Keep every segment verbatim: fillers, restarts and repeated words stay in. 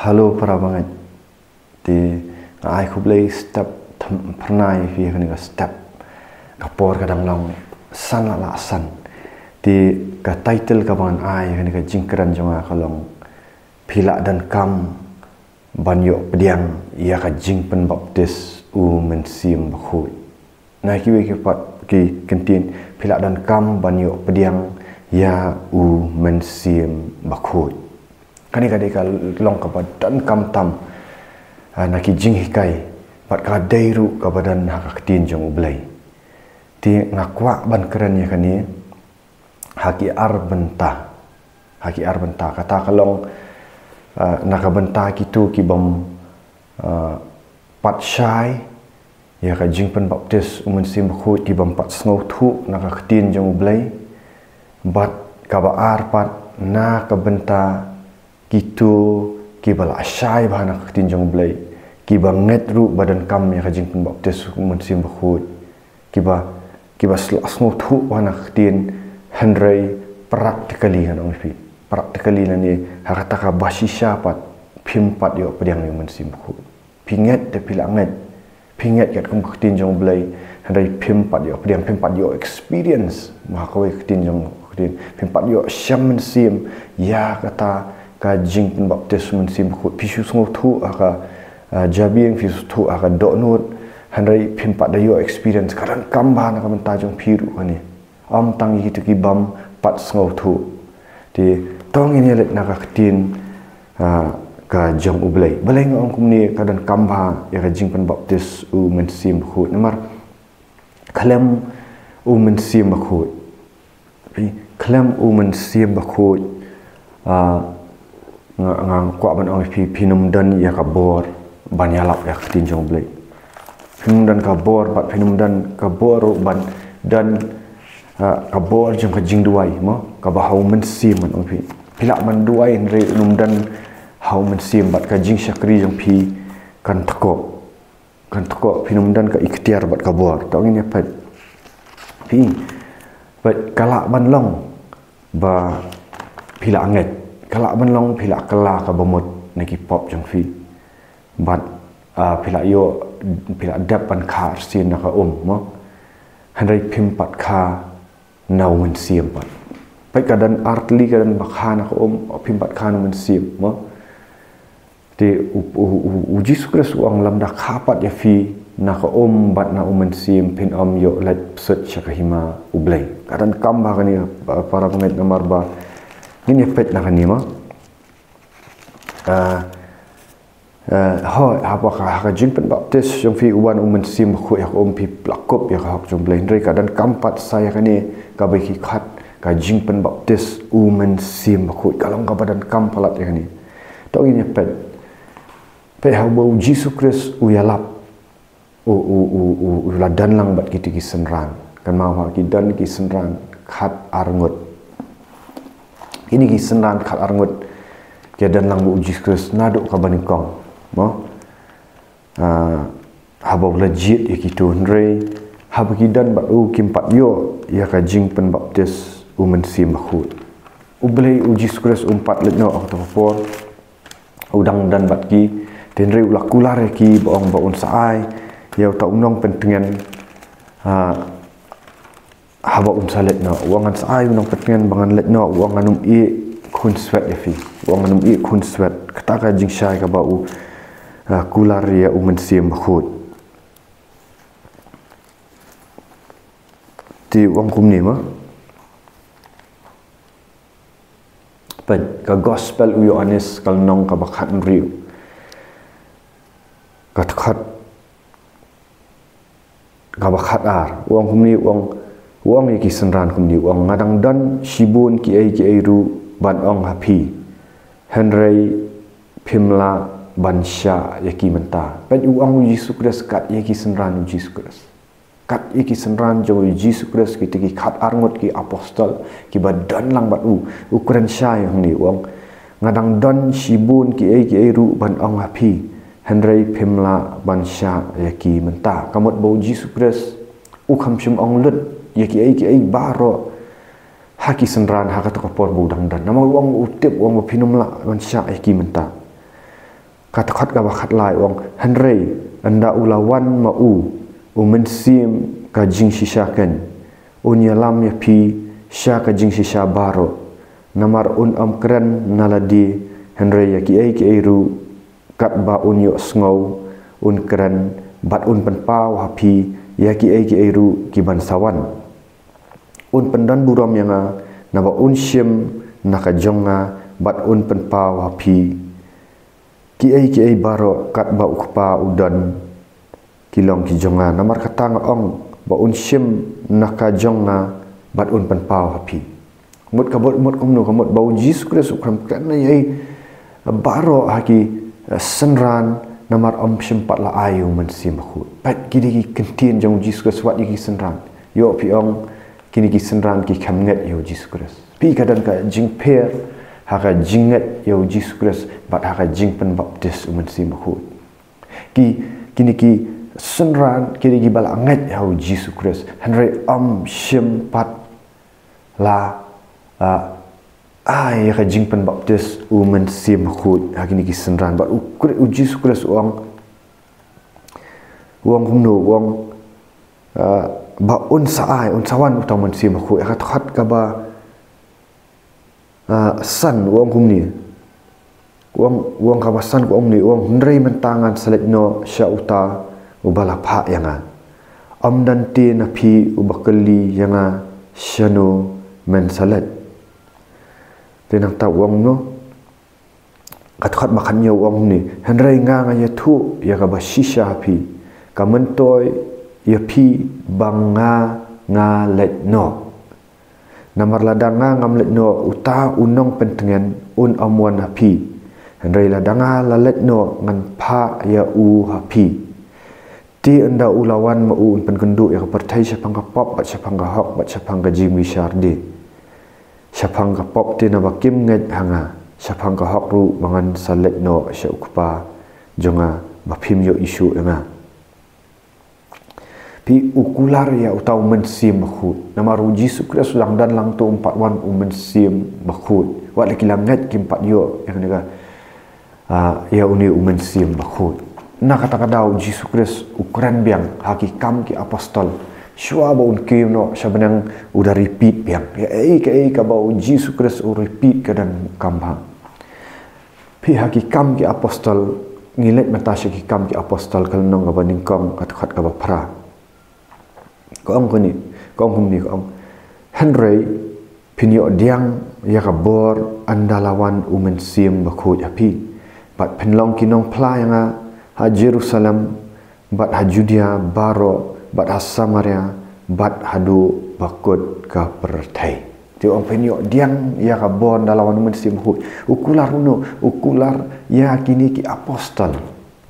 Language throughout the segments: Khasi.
Hello para bangeit. Te nga ai khublei step phyrnai ïa phi ha kane ka step. Ka por ka dang long san la la san. Te ka title kaba ngan ai ha kane ka jingkren jong nga ka long, phi lah donkam ban ïoh pdiang ïa ka jingpynbaptis u Mynsiem Bakhuid. Na kiwei ki pat ki kyntien, phi lah donkam ban ïoh pdiang ïa u Mynsiem Bakhuid. Kane ka dei ka long kaba donkam tam, ah, na ki jinghikai, bad ka dei ruh kaba don ha ka ktien jong U Blei. Te nga kwah ban kren ïa kane ha ki ar bynta. Ha ki ar bynta. Kata ka long, ah, na ka bynta kito ki bym, ah, pat shai ïa ka jingpynbaptis u Mynsiem Bakhuid, ki bym pat sngewthuh na ka ktien jong U Blei. Bad kaba ar pat na ka bynta kito kiba la shai bha na ka ktien jong U Blei, kiba ngeit ruh ba donkam ïa ka jingpynbaptis u Mynsiem Bakhuid, kiba, kiba sla sngewthuh bha na ka ktien, hynrei practically, ngan ong ïa phi, practically lane ha kata kaba shisha pat, phim pat ïoh pdiang ïa u Mynsiem Bakhuid. Phi ngeit te phi lah ngeit. Phi ngeit katkum ka ktien jong U Blei, hynrei phim pat ïoh pdiang, phim pat ïoh experience ma kawei ka ktien jong ka ktien, phim pat ïoh shem mynsiem ïa kata ka jingpynbaptis Mynsiem Bakhuid. Phi shu sngewthuh ha ka, ah, jabieng, phi shu sngewthuh ha ka dohnud, hynrei phim pat da ïoh experience. Ka donkam bha na ka bynta jong phi ruh kane. Ym tang ïa kito ki bym pat sngewthuh. Te to ngin ïa leit na ka ktien, ah, ka jong U Blei. Balei nga ong kumne, ka donkam bha ïa ka jingpynbaptis u Mynsiem Bakhuid? Namar khlem u Mynsiem Bakhuid, phi, khlem u Mynsiem Bakhuid, ah, nga, nga kwah ban ong ïa phi, phin ym don ïa ka bor ban ïalap ïa ka ktien jong U Blei. Phin ym don ka bor, bad phin ym don ka bor ruh ban don, ah, ka bor jong ka jingduwai, mo, kaba ha u Mynsiem, ngan ong ïa phi. Phi lah ban duwai hynrei ym don ha u Mynsiem, bad ka jingshakri jong phi kan tkoh. Kan tkoh, phin ym don ka iktiar bad ka bor. To ngin ïa peit. Phi, peit, ka lah ban long ba phi lah ngeit. Ka lah ban long phi lah kylla kaba mut na ki pop jong phi. Bad, ah, phi lah ïoh, phi lah dep ban kha arsien na ka um, mo. Hynrei phim pat kha na u Mynsiem pat. Peit, ka don artylli, ka don ba kha na ka um, phim pat kha na u Mynsiem, mo. Te u, u, u, u Jisu Khrist u ong lymda kha pat ïa phi na ka um bad na u Mynsiem, phin ym ïoh leit pyrshah sha ka hima U Blei. Ka donkam bha kane, para bangeit, namar ba ngin ïa peit na kane, mo. Ah, eh, hooid, haba ka, ha ka jingpynbaptis jong phi u wan u Mynsiem Bakhuid ïa ka um, phi la kup ïa ka hok jong U Blei. Hynrei ka donkam pat sa ïa kane kaba ki khot ka jingpynbaptis u Mynsiem Bakhuid. Ka long kaba donkam palat ïa kane. To ngin ïa peit. Peit, haba u Jisu Khrist u ïalap, u, u, u, u, u la don lang bad kito ki synran. Kan mut ba ki don ki synran khat ar ngut. Kine ki synran khat ar ngut ki don lang bad u Jisu Khrist naduh kaba nyngkong, mo. Ah, haba u la jied ïa kito, hynrei haba ki don bad u, kim pat ïoh ïa ka jingpynbaptis u Mynsiem Bakhuid. U Blei, u Jisu Khrist um pat leit noh ha kato ka por. U dang don bad ki, te hynrei u la kular ïa ki, ba ong ba un sa ai ïa uta u nongpyntngen, ah, haba un sa leit noh. U ong, ngan sa ai u nongpyntngen ba ngan leit noh, u ong, ngan ym ïeh khunswet ïa phi. U ong, ngan ym ïeh khunswet. Kata ka jingshai kaba u, ah, kular ïa u Mynsiem Bakhuid. Te u ong kumne, mo. Peit, ka Gospel u Ïoannis, ka lynnong kaba khathynriew, ka dkhot kaba khatar. U ong kumne, u ong, u ong ïa ki synran kumne, u ong, nga dang don shibun kiei kiei ruh ban ong ha phi, hynrei phim lah ban shah ïa ki mynta. Peit, u ong u Jisu Khrist kat ïa ki synran u Jisu Khrist. Kat ïa ki synran jong u Jisu Khrist, kita ki khat ar ngut ki apostol kiba don lang bad u, u kren shai hangne, u ong, nga dang don shibun kiei kiei ruh ban ong ha phi, hynrei phim lah ban shah ïa ki mynta. Ka mut ba u Jisu Khrist u kham shym ong lut ïa kiei kiei baroh ha ki synran ha kato ka por ba u dang don. Namar u ong, u tip, u ong ba phin ym lah ban shah ïa ki mynta. Ka dkhot kaba khatlai u ong, hynrei ynda u la wan ma u, u Mynsiem ka jingshisha keiñ, un ïalam ïa phi sha ka jingshisha baroh. Namar un ym kren na lade, hynrei ïa kiei kiei ruh katba un ïohsngew un kren, bad un pynpaw ha phi ïa kiei kiei ruh ki ban sa wan. Un pyndon burom ïa nga, naba un shim na ka jong nga, bad un pynpaw ha phi kiei kiei baroh katba u Kpa u don, ki long ki jong nga. Namar kata nga ong ba un shim na ka jong nga, bad un pynpaw ha phi. Mut ka mut, mut kumno ka mut ba u Jisu Khrist u khlem kren ei ei baroh ha ki, eh, synran, namar ym shym pat la ai u Mynsiem Bakhuid. Pat ki dei ki ktien jong u Jisu Khrist wat ïa ki synran. Ïoh phi ong kine ki synran ki khlem ngeit ïa u Jisu Khrist. Phi ka don ka jingpher ha ka jingngeit ïa u Jisu Khrist bad ha ka jingbaptis u Mynsiem Bakhuid. Ki, kine ki synran ki dei kiba la ngeit ha u Jisu Khrist, hynrei ym shym pat la, ah, ai ïa ka jingpynbaptis u Mynsiem Bakhuid ha kine ki synran. Bad u Kri-, u Jisu Khrist u ong, u ong kumno, u ong, ah, ba un sa ai, un sa wan uta u Mynsiem Bakhuid. Ha ka dkhot kaba, ah, san u ong kumne. U ong, u ong kaba san u ong kumne, u ong, hynrei mynta ngan sa leit noh sha uta uba la phah ïa nga. Ym don te na phi uba kylli ïa nga, shano men sa leit. Te nangta u ong noh, ka dkhot ba khathynñiew u ong kumne, hynrei nga nga ïathuh ïa kaba shisha ha phi, ka myntoi ïa phi ba nga nga leit noh. Namar lada nga ngam leit noh, uta u nongpyntngen un ym wan ha phi. Hynrei lada nga la leit noh, ngan phah ïa u ha phi. Te ynda u la wan ma u, un pynkynduh ïa ka pyrthei shaphang ka pop bad shaphang ka hok bad shaphang ka jingbishar dih. Shaphang ka pop te naba kim ngeit ha nga, shaphang ka hok ruh ba ngan sa leit noh sha u Kpa jong nga, ba phim ïoh issue ïa nga. Phi, u kular ïa uta u Mynsiem Bakhuid. Namar u Jisu Khrist u dang don lang to, um pat wan u Mynsiem Bakhuid. Wat la ki la ngeit kim pat ïoh ïa kane ka, ah, ïa une u Mynsiem Bakhuid. Na kata ka daw u Jisu Khrist u kren biang ha ki Kam ki Apostol. Shuwa ba un kiew noh sha bneng u da repeat biang ïa ei ka ei kaba u Jisu Khrist u repeat ka dang kam bha. Phi, ha ki Kam ki Apostol, ngi leit mynta sha ki Kam ki Apostol ka lynnong kaba nyngkong, ka dkhot kaba phra. Ka ong kumne, ka ong kumne, ka ong, hynrei phin ïoh pdiang ïa ka bor ynda la wan u Mynsiem Bakhuid ha phi, bad phin long ki nongphla ïa nga ha Jerusalem, bad ha Judea baroh, bad ha Samaria, bad haduh ba kut ka pyrthei. Te u ong phin ïoh pdiang ïa ka bor ynda la wan u Mynsiem Bakhuid. U kular kumno, u kular ïa kine ki apostol.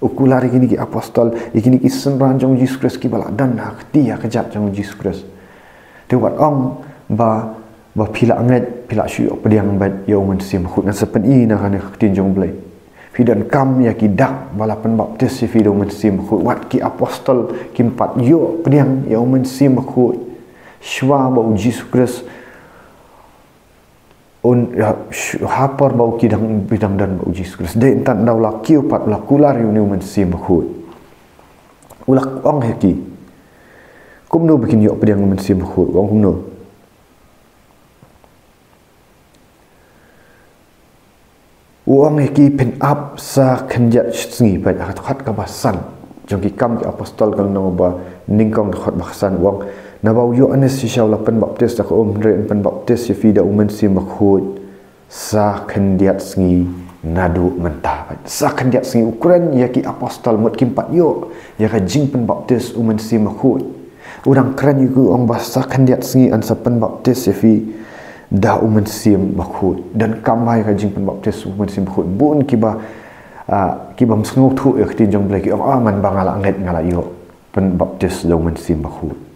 U kular ïa kine ki apostol, ïa kine ki synran jong u Jisu Khrist kiba la don ha kti ha kjat jong u Jisu Khrist. Te wat ong ba, ba phi la ngeit, phi la shu ïoh pdiang beit ïa u Mynsiem Bakhuid. Ngan sa pyni na kane ka ktien jong u Blei. Phi donkam ïa ki dak ba la pynbaptis ïa phi da u Mynsiem Bakhuid. Wat ki apostol kim pat ïoh pdiang ïa u Mynsiem Bakhuid shuwa ba u Jisu Khrist un, ïa, sh-, ha por ba u ki dang, phi dang don bad u Jisu Khrist. Dei yntan da u la kiew pat, u la kular ïa une u Mynsiem Bakhuid. U la ong ha ki, kumno ba kin ïoh pdiang u Mynsiem Bakhuid, u ong kumno. U ong ha ki phin ap sa khyndiat sngi, peit ha ka dkhot kaba san jong ki Kam ki Apostol ka lynnong ba nyngkong, dkhot ba san, u ong, naba u Ïoannis shisha u la pynbaptis da ka um, hynrei yn pynbaptis ïa phi da u Mynsiem Bakhuid sa khyndiat sngi naduh mynta. Peit, sa khyndiat sngi, u kren ïa ki apostol, mut kim pat ïoh ïa ka jingpynbaptis u Mynsiem Bakhuid. U dang kren ïa ki, u ong ba sa khyndiat sngi yn sa pynbaptis ïa phi da u Mynsiem Bakhuid. Donkam bha ïa ka jingpynbaptis u Mynsiem Bakhuid. Bun kiba, ah, kibym sngewthuh ïa ka ktien jong u Blei ki ong, ah, man ba nga la ngeit nga la ïoh pynbaptis da u Mynsiem Bakhuid.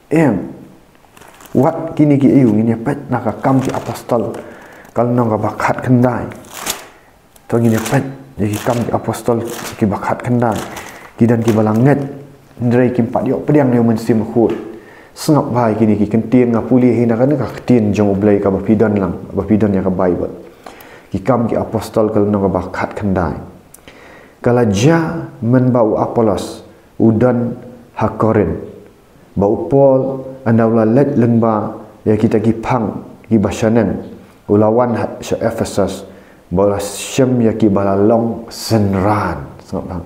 Em. Wat kine ki, ïa u ngin ïa peit na ka Kam ki Apostol ka lynnong kaba khatkhyndai. To ngin ïa peit ïa ki Kam ki Apostol kiba khatkhyndai. Ki don kiba la ngeit, hynrei kim pat ïoh pdiang ïa u Mynsiem Bakhuid. Sngap bha ïa kine ki ktien, nga pule hi na kane ka ktien jong u Blei kaba phi don lang, ba phi don ïa ka Baibl. Ki Kam ki Apostol ka lynnong kaba khatkhyndai. Ka la jia mynba u Apollos u don ha Korinth, ba u Paul ynda u la leit lyngba ïa kita ki phang kiba shaneng, u la wan ha, sha Ephesus, ba u la shem ïa ki ba la long synran. Sngap lang.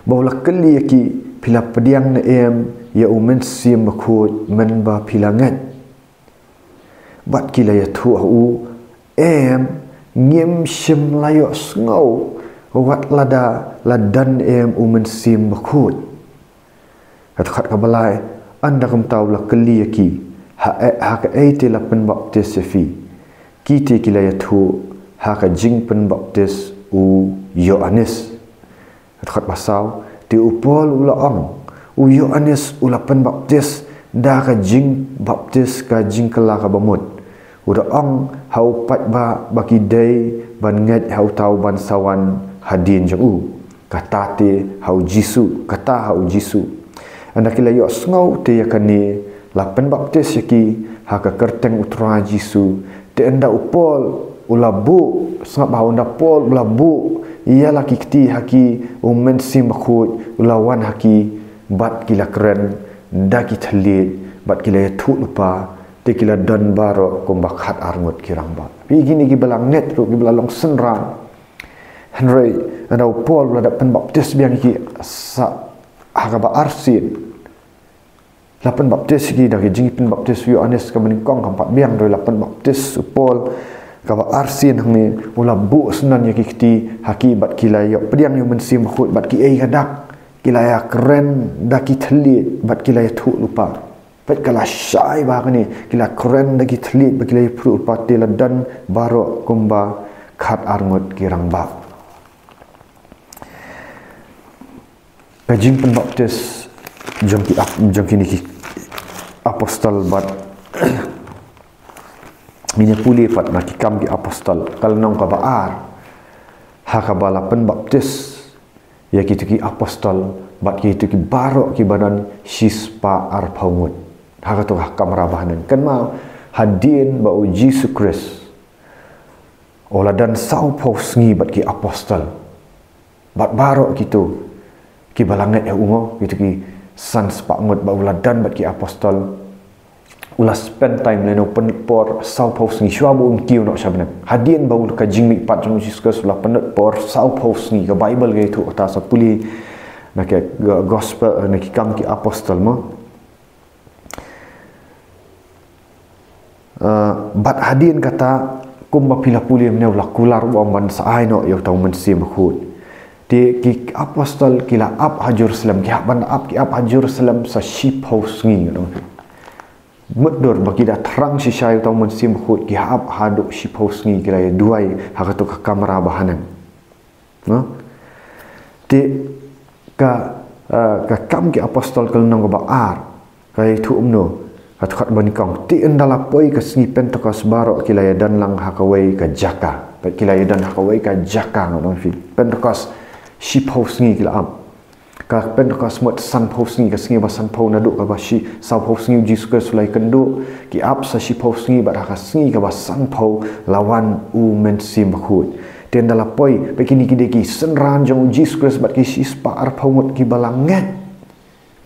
Ba u la kylli ïa ki, phi la pdiang ne em ïa u Mynsiem Bakhuid mynba phi la ngeit? Bad ki la ïathuh ha u, em, ngim shym la ïohsngew, wat lada la don em u Mynsiem Bakhuid. Ka dkhot kaba lai, ynda kumta u la kylli ïa ki, ha, ha kaei te la pynbaptis ïa phi? Ki te ki la ïathuh, ha ka jingpynbaptis u Ïoannis. Ka dkhot ba saw, te u Paul u la ong, u Ïoannis u la pynbaptis da ka jingbaptis ka jingkylla kaba mut. U da ong ha u paidbah ba ki dei ban ngeit ha uta uban sa wan hadien jong u. Kata te ha u Jisu, kata ha u Jisu. Ynda ki la ïohsngew te ïa kane, la pynbaptis ïa ki ha ka kyrteng u Trai Jisu. Te ynda u Paul u la buh, sngap bha, ynda Paul u la buh ïa la ki kti ha ki, u Mynsiem Bakhuid u la wan ha ki, bad ki la kren da ki thylliej, bad ki la ïathuhlypa, te ki la don baroh kumba khatar ngut ki rangbah. Phi, kine kiba la ngeit ruh, kiba la long synran. Hynrei ynda u Paul u la dep pynbaptis biang ïa ki sa ha kaba arsien. La pynbaptis ïa ki da ka jingpynbaptis u Ïoannis kaba nyngkong, kam pat biang, hynrei la pynbaptis u Paul kaba arsien hangne, u la buh syndon ïa ki kti ha ki, bad ki la ïoh pdiang ïa u Mynsiem Bakhuid, bad kiei ka dak, ki la ïa kren da ki thylliej, bad ki la ïathuhlypa. Peit, ka la shai bha kane, ki la kren da ki thylliej, bad ki la ïathuhlypa, te la don baroh kumba khatar ngut ki rangbah. Ka jingpynbaptis jong ki ap-, jong kine ki apostol bad ngin ïa pule pat na Ki Kam ki Apostol, ka lynnong kaba ar, ha kaba la pynbaptis ïa kito ki apostol bad kito ki baroh kiba don shispah arphew ngut ha kato ka kamra bahaneng. Kynmaw, hadien ba u Jisu Khrist u la don sawphew sngi bad ki apostol, bad baroh kito kiba la ngeit ha u, mo, kito ki san spah ngut, ba u la don bad ki apostol, u la spend time lane u pynlut por sawphew sngi shuwa ba un kiew noh sha bneng. Hadien ba u, ka jingmihpat jong u Jisu Khrist, u la pynlut por sawphew sngi. Ka Baibl ka ïathuh kata, sa pule na ka, ka gospel, na Ki Kam ki Apostol, mo. Uh, bad hadien kata, kumba phi la pule mynne, u la kular u ong ban sa ai noh ïa uta u Mynsiem Bakhuid. Te ki apostol ki la ap ha Jerusalem, ki hap ban ap, ki ap ha Jerusalem sa shiphew sngi, ngan ong. Mutdur ba ki da thrang shisha ïa uta u Mynsiem Bakhuid, ki hap haduh shiphew sngi ki la ïa duwai ha kato ka kamra bahaneng. No? Te ka, eh, Ka Kam ki Apostol ka lynnong kaba ar, ka ïathuh kumno, ka dkhot ba nyngkong: Te ynda la poi ka sngi Pentekost, baroh ki la ïa don lang ha kawei ka jaka. Bad ki la ïa don ha kawei ka jaka, ngan ong phi. Pentekost, shiphew sngi ki la ap. Ka Pentekost mut sanphew sngi, ka sngi ba sanphew naduh kaba shi, sawphew sngi u Jisu Khrist u la ïakynduh, ki ap sa shiphew sngi, bad ha ka sngi kaba sanphew la wan u Mynsiem Bakhuid. Te ynda la poi, bad kine ki dei ki synran jong u Jisu Khrist bad ki shispah arphew ngut kiba la ngeit.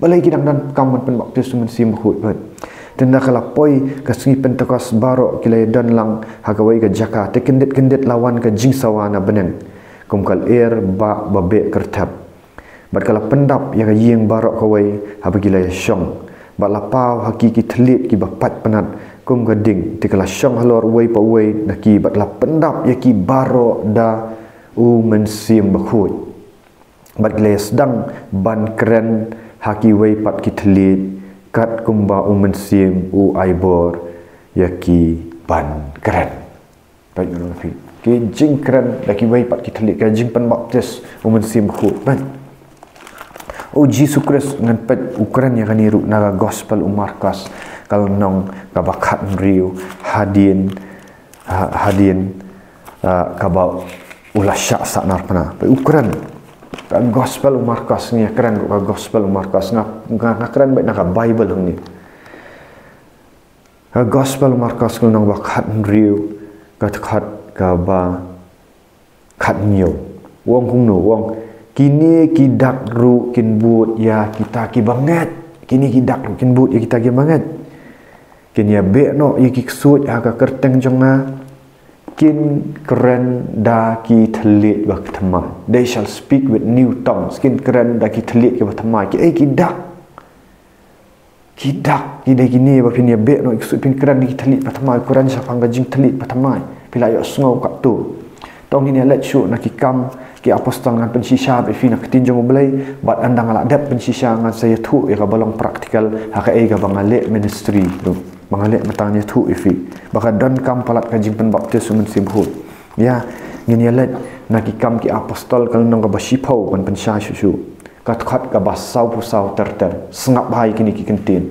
Balei ki dang donkam ban pynbaptis u Mynsiem Bakhuid, bad? Te ynda ka la poi ka sngi Pentekost, baroh ki la ïa don lang ha kawei ka jaka, te kyndit kyndit la wan ka jingsawa na bneng, kum ka lyer ba, ba beh kyrthep. Bad ka la pyndap ïa ka ïing baroh kawei haba ki la ïa shong. Bad la paw ha ki ki thylliej kiba pait pnat kum ka ding, te ka la shong halor uwei pa uwei na ki, bad la pyndap ïa ki baroh da u Mynsiem Bakhuid. Bad ki la ïa sdang ban kren ha kiwei pat ki thylliej, katkumba u Mynsiem u ai bor ïa ki ban kren. Peit, ngan ong ïa phi, ki jingkren da kiwei pat ki thylliej, ka jingpynbaptis u Mynsiem Bakhuid. Peit, u Jisu Khrist, ngan peit, u kren ïa kane ruh na ka Gospel u Markos, ka lynnong kaba khathynriew, hadien, ha-, hadien, ah, kaba u la shah sahnarphna. Peit, u kren. Ka Gospel u Markos, ngi ïa kren ruh ka Gospel u Markos, nga, nga, nga kren beit na ka Baibl hangne. Ka Gospel Markos ka lynnong ba khathynriew, ka dkhot kaba khathynñiew. U ong kumno, u ong, kine ki dak ruh kin bud ïa kita ki bangeit. Kine ki dak ruh kin bud ïa kita ki bangeit. Kin ïa beh noh ïa ki ksuid ha ka kyrteng jong nga. Kin kren da ki thylliej ba thymmai. They shall speak with new tongues. Kin kren da ki thylliej ba thymmai. Ki ei ki dak. Ki dak, ki dei kine ba phin ïa beh noh ïa ki ksuid, phin kren da ki thylliej ba thymmai, kren shaphang ka jingthylliej ba thymmai. Phi la ïohsngew katto. To ngin ïa leit shuh na ki Kam ki Apostol, ngan pynshisha bad phi na ka ktien jong U Blei, bad ynda nga la dep pynshisha ngan sa ïathuh ïa kaba long practical ha kaei kaba nga leh ministry ruh. Ba nga leh mynta ngan ïathuh ïa phi. Ba ka donkam palat ka jingpynbaptis u Mynsiem Bakhuid. Ïa, ngin ïa leit na ki Kam ki Apostol ka lynnong kaba shiphew, ban pynshai shuh shuh. Ka dkhot kaba sawphew saw ter ter. Sngap bha ïa kine ki kyntien.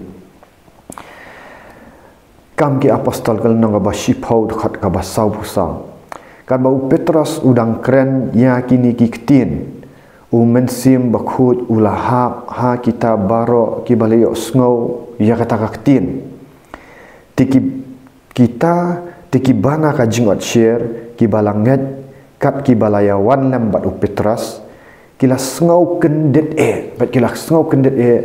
Kam ki Apostol ka lynnong kaba shiphew, dkhot kaba sawphew saw. Katba u Petros u dang kren ïa kine ki ktien, u Mynsiem Bakhuid u la hap ha kita baroh kiba la ïohsngew ïa kata ka ktien. Te ki, kita, te kiba na ka jingïohsngew, kiba la ngeit, kat kiba la ïa wan lem bad u Petros, ki la sngew kyndit eh, bad ki la sngew kyndit eh,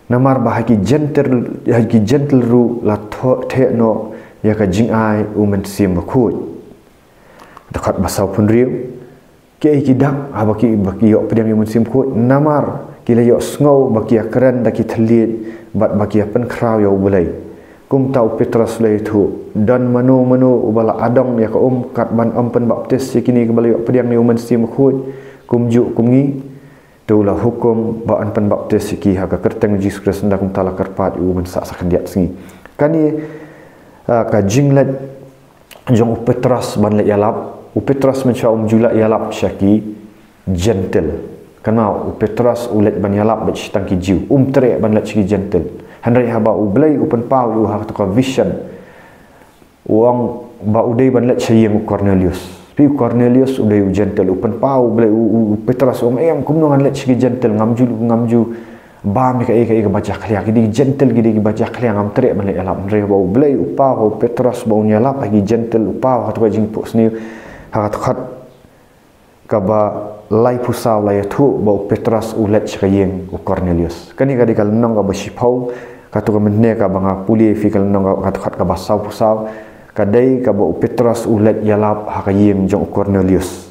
namar ba ha ki Jentil, ha ki Jentil ruh la thoh, theh noh ïa ka jingai u Mynsiem Bakhuid. Dkhot ba sawphew hynriew. Ki ei ki dak, haba ki, ba ki ïoh pdiang ïa u Mynsiem Bakhuid, namar ki la ïohsngew ba ki ïa kren da ki thylliej, bad ba ki ïa pynkhraw ïa U Blei. Kumta u Petros u la ïathuh, don mano mano uba la adong ïa ka um, kat ban ym pynbaptis ïa kine kiba la ïoh pdiang ïa u Mynsiem Bakhuid, kumjuh kum ngi, te u la hukum ba yn pynbaptis ïa ki ha ka kyrteng Jisu Khrist, ynda kumta la kyrpad ïa u ban sah sa khyndiat sngi. Kane, ah, ka jingleit jong u Petros ban leit ïalap, u Petros mynshuwa um ju lah ïalap sha ki Jentil. Kynmaw, u Petros u leit ban ïalap bad shi tang ki Jiw. Um treh ban leit sha ki Jentil. Hynrei haba U Blei u pynpaw ïa u ha kato ka vision, u ong ba u dei ban leit sha ïing u Kornelius. Phi, u Kornelius u dei u Jentil, u pynpaw U Blei, u, u, u Petros u ong, em, kumno ngan leit sha ki Jentil, ngam ju, ngam ju bam ïa kaei kaei kaba jakhlia, ki dei ki Jentil, ki dei kiba jakhlia, ngam treh ban leit ïalap. Hynrei ba U Blei u paw ha u Petros ba un ïalap ha ki Jentil, u paw ha kato ka jingphohsniew, ha kato ka dkhot kaba laiphew saw la ïathuh ba u Petros u leit sha ka ïing u Kornelius. Kane ka dei ka lynnong kaba shiphew, kato ka mynne kaba nga pule ïa phi ka lynnong ka, kato ka dkhot kaba sawphew saw, ka dei kaba u Petros u leit ïalap ha ka ïing jong u Kornelius.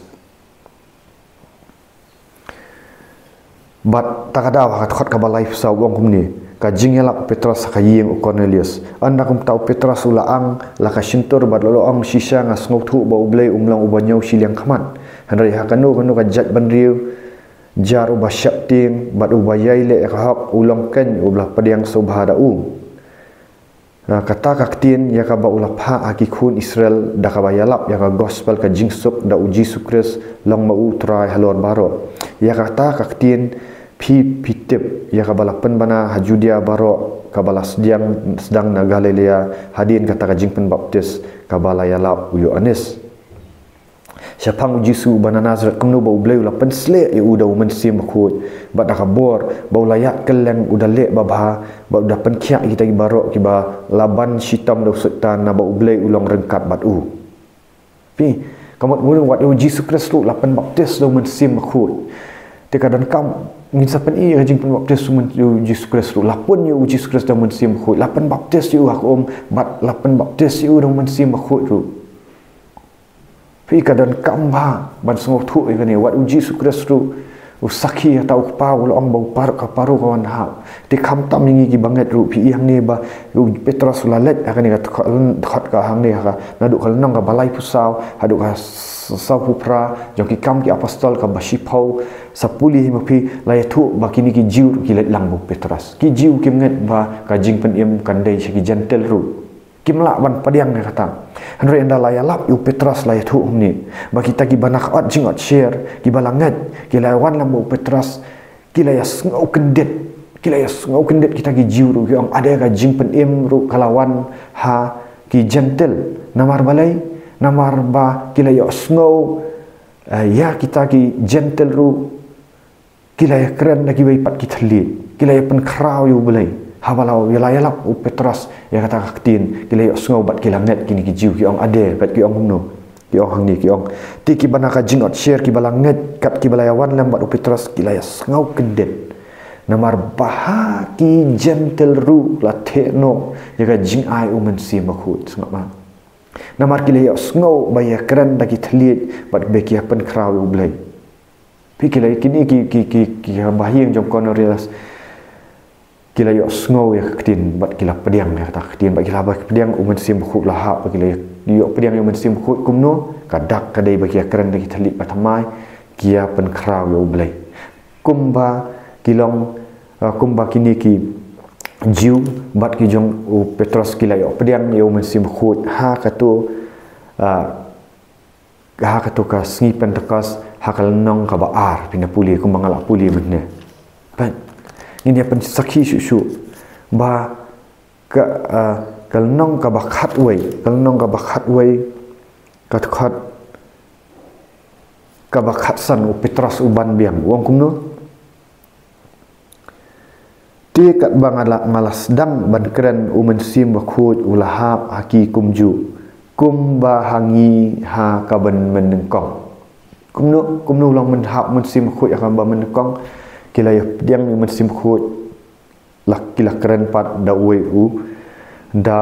Bad ta ka daw ha ka dkhot kaba laiphew saw u ong kumne, ka jingïalap u Petros ha ka ïing u Kornelius. Ynda kumta u Petros u la ang la ka shyntur bad u la ong, shisha nga sngewthuh ba U Blei um long uba ñiew shiliang khmat. Hynrei ha kano kano ka jaitbynriew, jar uba sheptieng bad uba ïai leh ïa ka hok u long keiñ uba la pdiang sngewbha da u. Na kata ka ktien ïa kaba u la phah ha ki khun Israel da kaba ïalap ïa ka gospel ka jingsuk da u Jisu Khrist long ma u Trai halor baroh. Ïa kata ka ktien phi, phi tip ïa kaba la pynbna ha Judia baroh, kaba la sdiang, sdang na Galilea, hadien kata ka jingpynbaptis kaba la ïalap u Ïoannis. Shaphang u Jisu uba na Nasaret, kumno ba U Blei u la pynsleh ïa u da u Mynsiem Bakhuid, bad da ka bor ba u la ïaid kylleng u da leh babha, bad u da pynkhiah ïa kita ki baroh kiba la ban shitom da u Soitan, naba U Blei u long ryngkat bad u. Phi, ka mut ngi wat ïa u Jisu Khrist ruh la pynbaptis da u Mynsiem Bakhuid. Te ka donkam ngin sa pyni ïa ka jingpynbaptis u Myn-, u Jisu Khrist ruh, la pun ïa u Jisu Khrist da u Mynsiem Bakhuid, la pynbaptis ïa u ha ka um, bad la pynbaptis ïa u da u Mynsiem Bakhuid ruh. Phi, ka donkam bha ban sngewthuh ïa kane, wat u Jisu Khrist ruh u sakhi ha uta u kpaw, u la ong ba u par-, ka paru ka wan hap. Te khamtam ïa ngi ki bangeit ruh, phi, ïa hangne ba u Petros u la leit ha kane ka dkhot, dkhot ka hangne ha ka, naduh ka lynnong kaba laiphew saw haduh ka s-, sawphew phra jong ki Kam ki Apostol kaba shiphew, sa pule hi ma phi, la ïathuh ba kine ki Jiw ruh ki leit lang bad u Petros. Ki Jiw kim ngeit ba ka jingpynim kan dei sha ki Jentil ruh. Kim lah ban pdiang ïa kata. Hynrei ynda la ïalap ïa u Petros la ïathuh kumne, ba kita kiba na ka ot jingïohsngew, kiba la ngeit, ki la wan lem bad u Petros, ki la ïasngew kyndit, ki la ïasngew kyndit kita ki Jiw ruh, ki ong, ade, ka jingpynim ruh ka la wan ha ki Jentil. Namar balei? Namar ba ki la ïohsngew, eh, ïa kita ki Jentil ruh ki la ïakren da kiwei pat ki thylliej, ki la ïapynkhraw ïa U Blei. Haba la ïa, la ïalap u Petros ïa kata ka ktien, ki la ïohsngew bad ki la ngeit kine ki Jiw, ki ong, ade, bad ki ong kumno? Ki ong hangne, ki ong, te kiba na ka jingïohsngew, kiba la ngeit, kat kiba la ïawan lem bad u Petros, ki la ïasngew kyndit. Namar ba ha ki Jentil ruh la theh noh ïa ka jingai u Mynsiem Bakhuid, sngap ma. Namar ki la ïohsngew ba ïakren da ki thylliej bad ba ki ïapynkhraw ïa u Blei. Phi, ki la, kine ki, ki, ki, ki bahaïing jong u Cornelius, ki la ïohsngew ïa ka ktien bad ki la pdiang ïa kata ka ktien, bad ki la, ba ki pdiang, u Mynsiem Bakhuid la hap, bad ki la ïoh pdiang ïa u Mynsiem Bakhuid. Kumno? Ka dak ka dei ba ki ïakren da ki thylliej ba thymmai, ki ïapynkhraw ïa u Blei. Kumba ki long, uh, kumba kine ki Jiw bad ki jong u Petros ki la ïoh pdiang ïa u Mynsiem Bakhuid ha kato, uh, ha kato ka sngi Pentekost, ha ka lynnong kaba ar, phi na pule kumba nga la pule mynne. Peit, ngin ïa pynsakhi shuh shuh ba ka, ah, ka lynnong kaba khatwei, ka lynnong kaba khatwei, ka dkhot kaba khatsan, u Petros u ban biang, u ong kumno? Te katba nga la, nga la sdang ban kren, u Mynsiem Bakhuid u la hap ha ki kumjuh, kumba ha ngi ha kaba mynnyngkong. Kumno, kumno u long ban hap u Mynsiem Bakhuid ha kaba mynnyngkong? Ki la ïa pdiang ïa u Mynsiem Bakhuid, la, ki la kren pat da uwei u, da,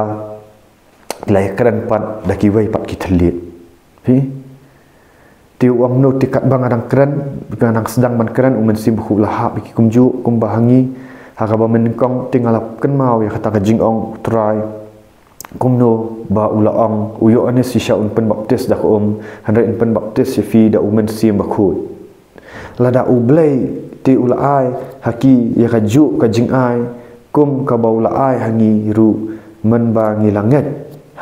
ki la ïa kren pat da kiwei pat ki thylliej. Phi? Te u ong kumno? Te katba nga dang kren, nga dang sdang ban kren, u Mynsiem Bakhuid u la hap ha ki kumjuh, kumba ha ngi ha kaba mynnyngkong. Te nga la kynmaw ïa kata ka jingong u Trai, kumno ba u la ong, u Ïoannis shisha un pynbaptis da ka um, hynrei un pynbaptis ïa phi da u Mynsiem Bakhuid. Lada u Blei te u la ai ha ki ïa kajuh ka jingai kum kaba u la ai ha ngi ruh, mynba ngi la ngeit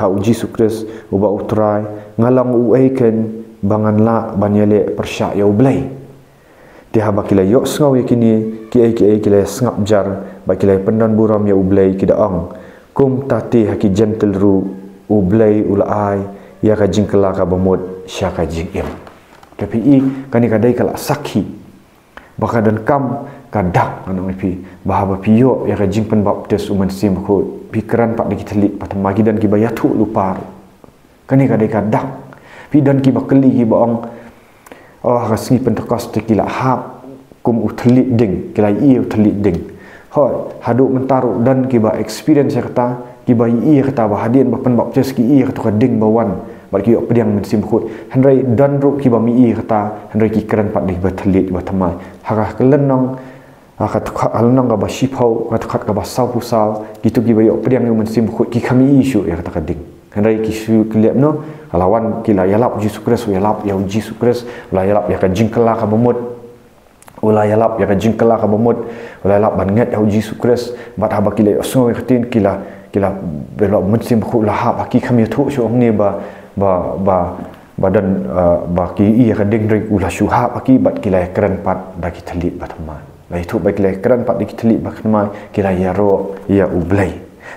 ha u Jisu Khrist uba u Trai, nga long uei keiñ ba ngan lah ban ïaleh pyrshah ïa u Blei? Te haba ki la ïohsngew ïa kine kiei kiei, ki la sngap jar bad ki la pyndon burom ïa u Blei, ki da ong, kumta te ha ki Jentil ruh u Blei u la ai ïa ka jingkylla kaba mut sha ka jingim. Te phi i, kane ka dei ka la sakhi ba ka donkam ka dak, ngan ong ïa phi, ba haba phi ïoh ïa ka jingpynbaptis u Mynsiem Bakhuid, phi kren pat da ki thylliej ba thymmai, ki don kiba ïathuh lypa ruh. Kane ka dei ka dak. Phi, don kiba kylli, kiba ong, oh, ha ka sngi Pentekost te ki la hap kum u thylliej ding, ki la ïohi u thylliej ding. Hooid, haduh mynta ruh don kiba experience ïa kata, kiba ïohi ïa kata ba hadien ba pynbaptis ki ïohi ïa kato ka ding ba wan bad ki ïoh pdiang Mynsiem Bakhuid. Hynrei don ruh kiba ym ïohi ïa kata, hynrei ki kren pat da kiba thylliej ba thymmai. Ha ka lynnong, ha ka dkhot, ha lynnong kaba shiphew, ka dkhot kaba sawphew saw, kito kiba ïoh pdiang ïa u Mynsiem Bakhuid ki khlem ïohi shuh ïa kata ka ding. Hynrei ki shu, ki leh kumno? Ka la wan, ki la ïalap Jisu Khrist, u ïalap ïa u Jisu Khrist, u la ïalap ïa ka jingkylla kaba mut. U la ïalap ïa ka jingkylla kaba mut, u la ïalap ban ngeit ha u Jisu Khrist, bad haba ki la ïohsngew ïa ka ktien, ki la, ki la, ba la, u Mynsiem Bakhuid u la hap ha ki, khlem ïathuh shuh hangne ba, ba, ba, ba don, eh, ba ki ïohi ïa ka ding, hynrei u la shu hap ha ki bad ki la ïakren pat da ki thylliej ba thymmai. La ïathuh ba ki la ïakren pat da ki thylliej ba thymmai, ki la ïaroh ïa u Blei.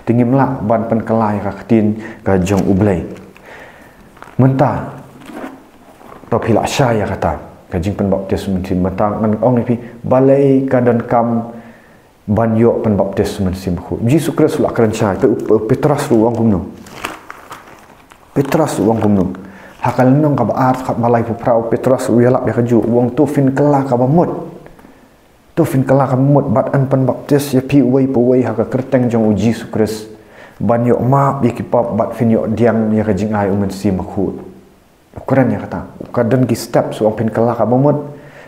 Te ngim lah ban pynkylla ïa ka ktien ka jong u Blei. Mynta to phi la shai ïa kata ka jingpynbaptis u Mynsiem. Mynta ngan ong ïa phi, balei ka donkam ban ïoh pynbaptis u Mynsiem Bakhuid? Jisu Khrist u la kren shai, te u, u Petros ruh u ong kumno? Petros ruh u ong kumno? Ha ka lynnong kaba ar, dkhot ba laiphew phra, u Petros ruh u ïalap ïa kajuh, u ong, to phin kylla kaba mut. To phin kylla kaba mut bad yn pynbaptis ïa phi uwei pa uwei ha ka kyrteng jong u Jisu Khrist, ban ïoh map ïa ki pop, bad phin ïoh pdiang ïa ka jingai u Mynsiem Bakhuid. U kren ïa kata, u, ka don ki step, u ong phin kylla kaba mut.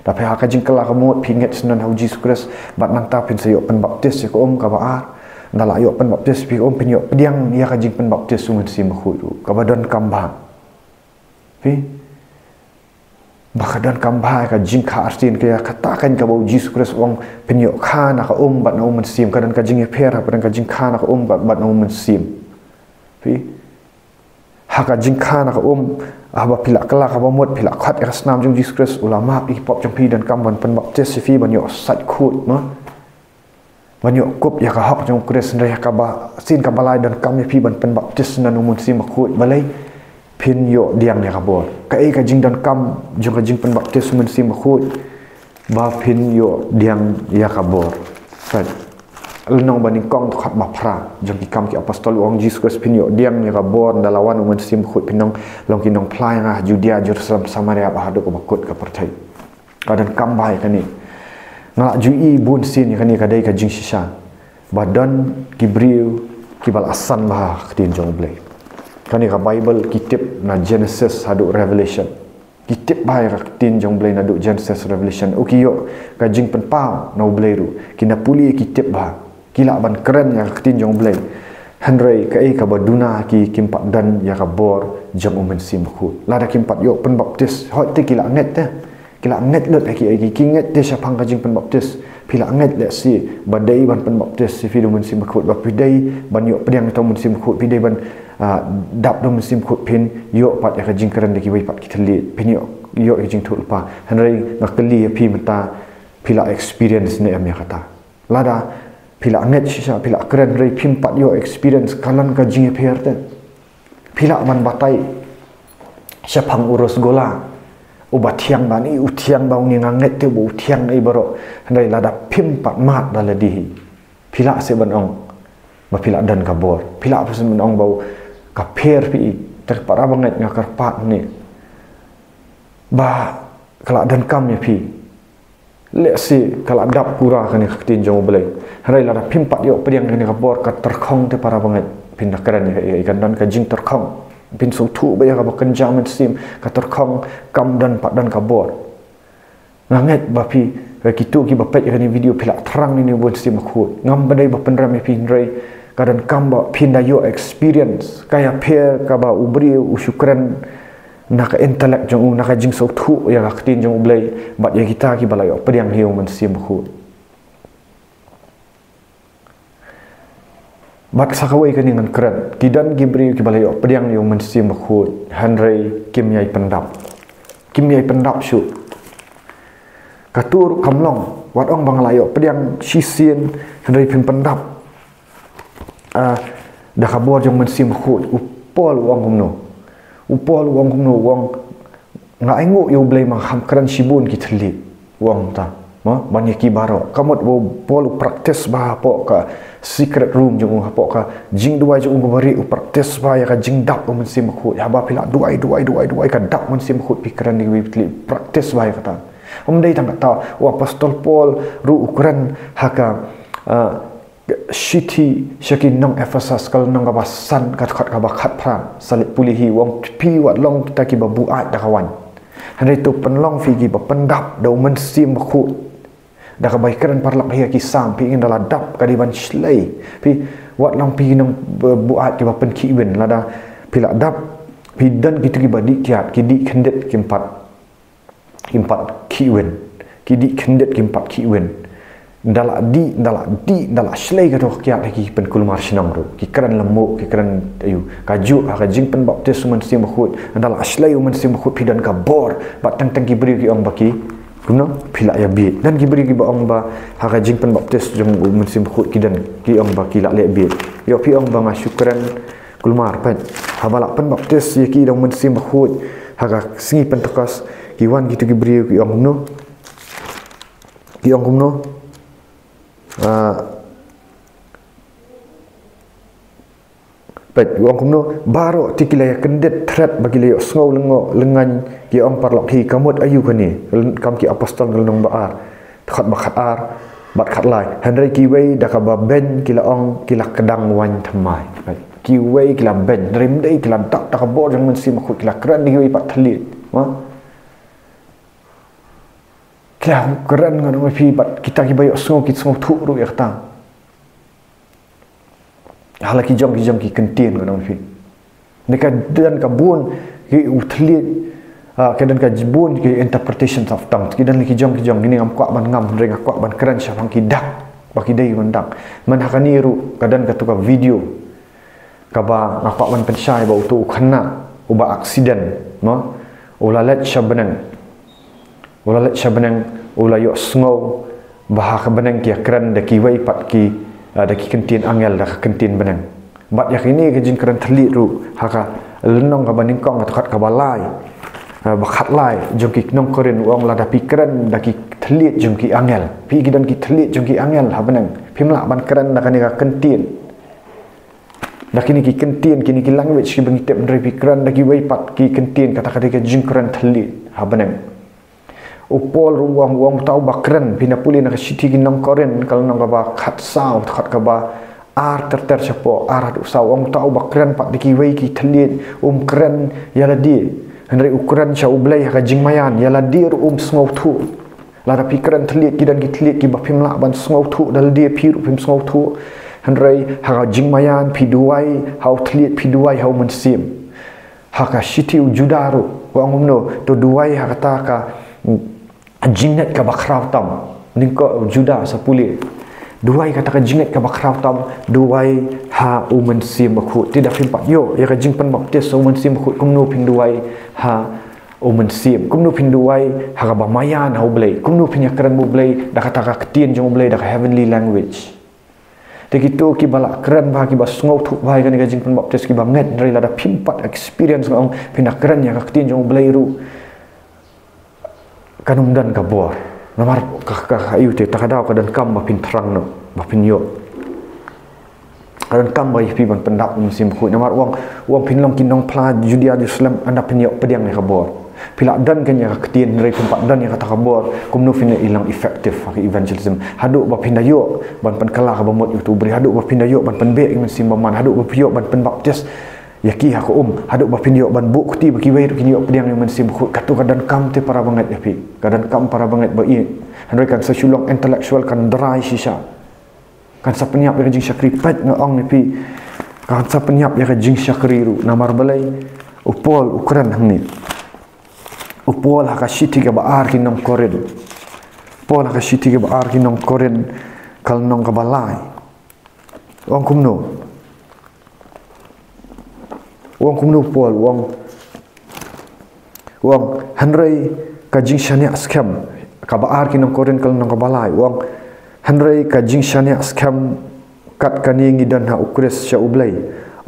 Da phi ha ka jingkylla kaba mut, phi ngeit syndon ha u Jisu Khrist, bad nangta phin sa ïoh pynbaptis ïa ka um kaba ar. Da la ïoh pynbaptis ïa phi ka um, phin ïoh pdiang ïa ka jingpynbaptis u Mynsiem Bakhuid ruh, kaba donkam bha. Phi? Ba ka donkam bha ïa ka jingkha arsien, ka ïa kata keiñ kaba u Jisu Khrist u ong, phin ïoh kha na ka um bad na u Mynsiem, ka don ka jingïapher hapdeng ka jingkha na ka um bad, bad na u Mynsiem. Phi? Ha ka jingkha na ka um, haba phi la kylla kaba mut, phi la khot ïa ka snam jong u Jisu Khrist, u la map ïa ki pop jong phi, donkam ban pynbaptis ïa phi ban ïoh sait khuid, mo? Ban ïoh kup ïa ka hok jong u Khrist, hynrei ha kaba sien kaba lai donkam ïa phi ban pynbaptis na u Mynsiem Bakhuid, balei? Phin ïoh pdiang ïa ka bor. Kaei ka jingdonkam jong ka jingpynbaptis u Mynsiem Bakhuid? Ba phin ïoh pdiang ïa ka bor. Right. Lynnong banyngkong dkhot ba phra jong Ki Kam ki Apostol, u ong Jisu Khrist, phin ïoh pdiang ïa ka bor ynda la wan u Mynsiem Bakhuid, phin ong long ki nongphla ïa nga ha Judia, Jerusalem, Samaria bad haduh kaba kut ka pyrthei. Ka donkam bha ïa kane. Nga la ju ïohi bun sien ïa kane ka dei ka jingshisha ba don ki briew kiba la san bha ha ka ktien jong U Blei. Kane ka Baibl ki tip na Genesis haduh Revelation. Ki tip bha ïa ka ktien jong U Blei naduh Genesis Revelation. U ki ïoh ka jingpynpaw na U Blei ruh. Ki na pule ki tip bha. Ki lah ban kren ïa ka ktien jong U Blei. Hynrei kaei kaba duna ha ki, kim pat don ïa ka bor jong u Mynsiem Bakhuid. Lada kim pat ïoh pynbaptis, hooid te ki la ngeit te. Ki la ngeit lut ha ki, ki, ki ngeit te shaphang ka jingpynbaptis. Phi la ngeit lehse ba dei ban pynbaptis ïa phi da u Mynsiem Bakhuid, ba phi dei ban ïoh pdiang ïa u Mynsiem Bakhuid, phi dei ban, ah, dap da u Mynsiem Bakhuid, phin ïoh pat ïa ka jingkren da kiwei pat ki thylliej, phin ïoh, ïoh ïa ka jingthoh lypa. Hynrei nga kylli ïa phi mynta, phi la experience ne em ïa kata? Lada phi la ngeit shisha, phi la kren, hynrei phim pat ïoh experience, ka long ka jingïapher te. Phi lah ban batai shaphang u rasgulla, uba thiang bha ne, u thiang bha, une nga ngeit te ba u thiang ei baroh. Hynrei lada phim pat mad da lade hi, phi lah seh ban ong ba phi la don ka bor? Phi lah seh ban ong ba ka pher phi? Te para bangeit, nga kyrpad ne ba ka la donkam ïa phi. Lehse ka la dap pura kane ka ktien jong U Blei. Hynrei lada phim pat ïoh pdiang kane ka bor, ka tyrkhong te para bangeit. Phin da kren ïa, ïa, ïa, kan don ka jingtyrkhong. Phin sngewthuh ba ïa kaba kynja mynsiem, ka tyrkhong, kam don pat don ka bor. Nga ngeit ba phi, eh, kito kiba peit ïa kane video, phi la thrang ïa une u Mynsiem Bakhuid. Ngam pat dei ba pynrem ïa phi, hynrei ka donkam ba phin da ïoh experience ka ïapher kaba u briew u shu kren na ka intellect jong u, na ka jingsngewthuh ïa ka ktien jong U Blei, bad ïa kita kiba la ïoh pdiang ïa u Mynsiem Bakhuid. Bad sa kawei kane ngan kren, ki don ki briew kiba la ïoh pdiang ïa u Mynsiem Bakhuid, hynrei kim ïai pyndap. Kim ïai pyndap shuh. Kato ruh kam long, wat ong ba nga la ïoh pdiang shisien, hynrei phim pyndap, ah, da ka bor jong u Mynsiem Bakhuid. U Paul u ong kumno? U Paul u ong kumno? U ong, nga ainguh ïa U Blei ma nga kham kren shibun ki thylliej. U ong ta, ma, ban ïa ki baroh. Ka mut ba u Paul u practice bha hapoh ka secret room jong u, hapoh ka jingduwai jong u kaba rieh, u practice bha ïa ka jingdap u Mynsiem Bakhuid. Haba phi la duwai, duwai, duwai, duwai, ka dap u Mynsiem Bakhuid, phi kren da kiwei pat ki thylliej, practice bha ïa kata. Ym dei tang kata, u Apostol Paul ruh u kren ha ka, ah, shithi sha ki nong Ephesus, ka lynnong kaba san, ka dkhot kaba khatphra, sa leit pule hi, u ong, phi wat long kita kiba buaid da ka waiñ, hynrei to pynlong phi kiba pyndap da u Mynsiem Bakhuid. Da kaba ïakren paralok ha ki Salm, phi ong ynda la dap ka dei ban shlei. Phi wat long phi ki nongbuaid kiba pynkhih win, lada phi la dap, phi don kito kiba dih kiad, ki dih kyndit, kim pat, kim pat khih win. Ki dih kyndit, kim pat khih win. Ynda la dih, ynda la dih, ynda la shlei kato ka kiad, ki pynkulmar shnong ruh, ki kren lyngngoh, ki kren aïu. Kajuh ha ka jingpynbaptis u Mynsiem Bakhuid, ynda la shlei u Mynsiem Bakhuid, phi don ka bor. Bad teng teng ki briew ki ong ba ki, kumno, phi la ïa bieit. Don ki briew kiba ong ba ha ka jingpynbaptis jong u Mynsiem Bakhuid, ki don ki ong ba ki la leh bieit. Ïoh phi ong ba nga shu kren kulmar, peit. Haba la pynbaptis ïa ki da u Mynsiem Bakhuid ha ka sngi Pentekost, ki wan kito ki briew ki ong kumno? Ki ong kumno? Ah, peit, ki ong kumno? Baroh te ki la ïa kyndit thret bad ki la ïohsngew lyngngoh lyngngoh, ki ong paralok hi, ka mut aïu kane? Ki Kam ki Apostol, ka lynnong ba ar, dkhot ba khatar bad khatlai. Hynrei kiwei da kaba beiñ ki la ong, ki la kdang waiñ thymmai. Kiwei ki la beiñ, hynrei ym dei, ki la dap da ka bor jong u Mynsiem Bakhuid, ki la kren da kiwei pat thylliej. Ma? Ki la kren, ngan ong ïa phi, bad kita kiba ïohsngew ki sngewthuh ruh ïa kata. Ha la ki jong ki jong ki kyntien, ngan ong ïa phi. Ne ka don ka bun ki u thylliej, ah, ka don ka bun ki interpretations of tongues. Ki don la ki jong ki jong, kine ngam kwah ban ngam, hynrei nga kwah ban kren shaphang ki dak ba ki dei ban dak. Mynta ha kane ruh ka don kato ka video kaba nga kwah ban pynshai, ba uto u khynnah uba accident, mo, u la leit sha bneng. U la leit sha bneng, u la ïohsngew ba ha ka bneng ki ïakren da kiwei pat ki, ah, da ki kyntien angel, da ka kyntien bneng. Bad ïa kine ki jingkren thylliej ruh ha ka lynnong kaba nyngkong, ka dkhot kaba lai, ah, ba khatlai jong ki nong Korinth, u ong lada phi kren da ki thylliej jong ki angel. Phi ki don ki thylliej jong ki angel ha bneng. Phim lah ban kren da kane ka kyntien, da kine ki kyntien, kine ki language kiba ngi tip, hynrei phi kren da kiwei pat ki kyntien, kata ka dei ka jingkren thylliej ha bneng. U Paul ruh u ong, u ong, uta uba kren, phin da pule na ka shithi ki nong Korinth, ka lynnong kaba khatsaw, dkhot kaba ar ter ter shapoh, ar haduh saw, u ong, uta uba kren pat da kiwei ki thylliej, um kren ïa lade, hynrei u kren sha U Blei ha ka jingmaïan, ïa lade ruh um sngewthuh. Lada phi kren thylliej, ki don ki thylliej kiba phim lah ban sngewthuh da lade, phi ruh phim sngewthuh. Hynrei ha ka jingmaïan phi duwai ha u thylliej, phi duwai ha u Mynsiem. Ha ka shithi u Juda ruh u ong kumno, to duwai ha kata ka, mm, jingngeit kaba khraw tam. Nyngkong u Juda sa pule, duwai kata ka jingngeit kaba khraw tam, duwai ha u Mynsiem Bakhuid. Te da phim pat ïoh ïa ka jingpynbaptis ha u Mynsiem Bakhuid, kumno phin duwai ha u Mynsiem? Kumno phin duwai ha kaba maïan ha U Blei? Kumno phin ïakren bad U Blei da kata ka ktien jong U Blei, da ka heavenly language? Te kito kiba lah kren bha, kiba sngewthuh bha ïa kane ka jingpynbaptis, kiba ngeit, hynrei lada phim pat experience, nga ong, phin da kren ïa ka ktien jong U Blei ruh, kan ym don ka bor. Namar ka, ka, ka, ïa u te, ta ka daw ka donkam ba phin thrang noh, ba phin ïoh. Ka donkam ba ïa phi ban pyndap u Mynsiem Bakhuid. Namar u ong, u ong, phin long ki nongphla Judia Jerusalem, ynda phin ïoh pdiang ïa ka bor. Phi lah don kane ka ktien, hynrei phim pat don ïa kata ka bor, kumno phin ïa long effective ha ka evangelism? Haduh ba phin da ïoh ban pynkylla ka bamut ïa uto u briew, haduh ba phin da ïoh ban pynbeh ïa u Mynsiem Bymman, haduh ba phin ïoh ban pynbaptis ïa ki ha ka um, haduh ba phin ïoh ban buh kti ba kiwei ruh kin ïoh pdiang ïa u Mynsiem Bakhuid. Kato ka donkam te para bangeit ïa phi. Ka donkam para bangeit ba ïeit. Hynrei kan sa shu long intellectual, kan dry shisha. Kan sa pynïap ïa ka jingshakri, peit nga ong ïa phi. Kan sa pynïap ïa ka jingshakri ruh. Namar balei? U Paul u kren hangne. U Paul ha ka shithi kaba ar ki nong Korinth. Paul ha ka shithi kaba ar ki nong Korinth, ka lynnong kaba lai. U ong kumno? U ong kumno u Paul? U ong, u ong, hynrei ka jingshaniah skhem, kaba ar ki nong Korinth, ka lynnong kaba lai. U ong, hynrei ka jingshaniah skhem, kat kane ngi don ha u Khrist sha U Blei.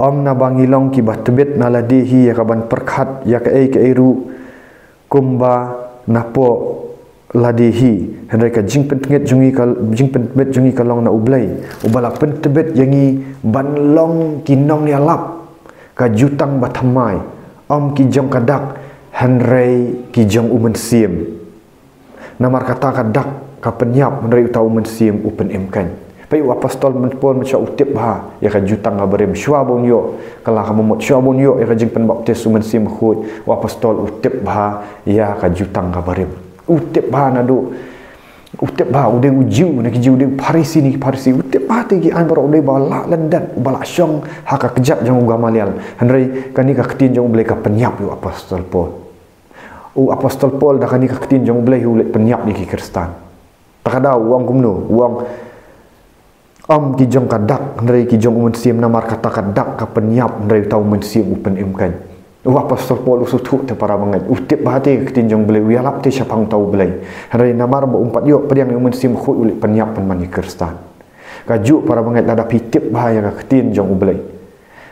Ym naba ngi long kiba tbit na lade hi ïa kaban pyrkhat ïa kaei kaei ruh kumba napoh lade hi. Hynrei ka jingpyntbit jong ngi ka, jingpyntbit jong ngi ka long na U Blei, uba la pyntbit ïa ngi ban long ki nongïalap, ka jutang bathymmai, ym ki jong ka dak, hynrei ki jong u Mynsiem. Namar kata ka dak ka pynïap, hynrei uta u Mynsiem u pynim kein. Peit, u apostol Paul mynshuwa u tip bha ïa ka jutang kaba rim. Shuwa ba un ïoh kylla ka bamut, shuwa ba un ïoh ïa ka jingpynbaptis u Mynsiem Bakhuid, u apostol u tip bha ïa ka jutang kaba rim. U tip bha naduh, u tip bha, u dei u Jiw na ki Jiw, u dei u Pharisi na ki Pharisi. U tip bha te ki aiñ baroh, u dei ba lah lyndet, uba lah shong ha ka kjat jong u Gamaliel. Hynrei kane ka ktien jong U Blei ka pynïap ïa u apostol Paul. U apostol Paul, da kane ka ktien jong U Blei hi u leit pynïap ïa ki Khristan. Ta ka daw u ong kumno? U ong, ym ki jong ka dak, hynrei ki jong u Mynsiem. Namar kata ka dak ka pynïap, hynrei uta u Mynsiem u pynim kein. U apostol Paul u sngewthuh te para bangeit, u tip bha te ka ktien jong U Blei, u ïalap te shaphang uta U Blei. Hynrei namar ba um pat ïoh pdiang ïa u Mynsiem Bakhuid, u leit pynïap pynban ïa ki Khristan. Kajuh para bangeit, lada phi tip bha ïa ka ktien jong U Blei,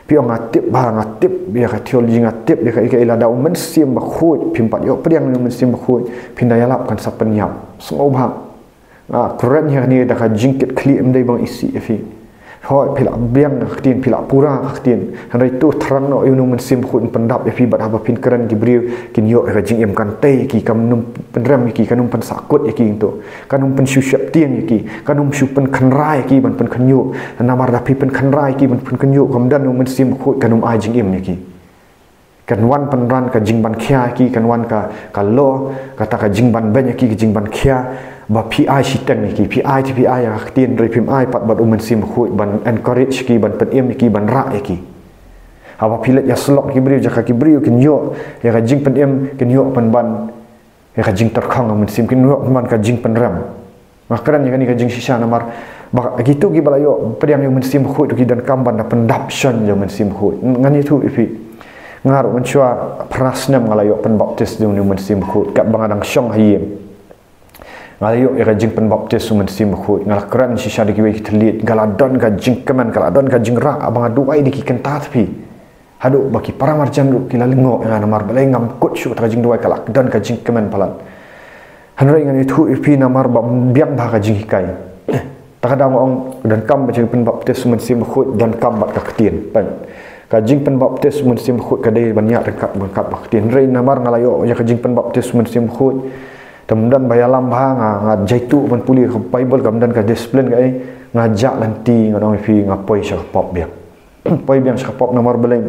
phi ong, nga tip bha, nga tip ïa ka theology, nga tip ïa ka, ïa ka, lada u Mynsiem Bakhuid, phim pat ïoh pdiang ïa u Mynsiem Bakhuid, phin da ïalap kan sa pynïap. Sngewbha. Nga kren ïa kane da ka jingkitkhlieh, ym dei ba nga isih ïa phi. Hooid, phi lah biang ka ktien, phi lah pura ka ktien. Hynrei to thrang noh ïa une u Mynsiem Bakhuid un pyndap ïa phi, bad haba phin kren ki briew kin ïoh ïa ka jingim, kan tei ïa ki, kan ym pynrem ïa ki, kan ym pynsahkut ïa ki, to kan ym pynshu sheptieng ïa ki, kan ym shu pynkynra ïa ki ban pynkhynñiuh. Namar da phi pynkynra ïa ki ban pynkhynñiuh, kam don u Mynsiem Bakhuid, kan ym ai jingim ïa ki. Kan wan pynran ka jingban khia ïa ki, kan wan ka, ka law, kata ka jingban beiñ ïa ki, ka jingban khia, ba phi ai shiteng ïa ki, phi ai te phi ai ïa ka ktien, hynrei phim ai pat bad u Mynsiem Bakhuid ban encourage ïa ki, ban pynim ïa ki, ban rah ïa ki. Haba phi leit ïasyllok ki briew, jaka ki briew kin ïoh ïa ka jingpynim, kin ïoh pynban ïa ka jingtyrkhong ka mynsiem, kin ïoh pynban ka jingpynrem. Nga kren ïa kane ka jingshisha namar ba kito kiba la ïoh pdiang ïa u Mynsiem Bakhuid ruh ki donkam ban da pyndap shon ïa u Mynsiem Bakhuid. Ngan ïathuh ïa phi. Nga ruh mynshuwa phra snem nga la ïoh pynbaptis da une u Mynsiem Bakhuid katba nga dang shong ha ïing. Nga la ïoh ïa ka jingpynbaptis u Mynsiem Bakhuid. Nga la kren shisha da kiwei ki thylliej, ka la don ka jingkmen, ka la don ka jingrah ba nga duwai da ki kynta thaphi. Haduh ba ki paramarjan ruh ki la lyngngoh ïa nga namar balei ngam kut shuh, kata ka jingduwai ka la don ka jingkmen palat. Hynrei ngan ïathuh ïa phi namar ba biang bha ka jinghikai. Ta ka dang ong donkam ba jingpynbaptis Mynsiem Bakhuid, donkam bad ka ktien. Peit. Ka jingpynbaptis Mynsiem Bakhuid ka dei ban ïaid ryngkat, ryngkat bad ka ktien. Hynrei namar nga la ïoh ïa ka jingpynbaptis Mynsiem Bakhuid, te ym don ba ïalam bha, nga, nga jaituh ban pule ka Bible, kam don ka discipline kaei, nga jah lynti, ngan ong ïa phi, nga poi sha ka pop biang. Poi biang sha ka pop namar balei?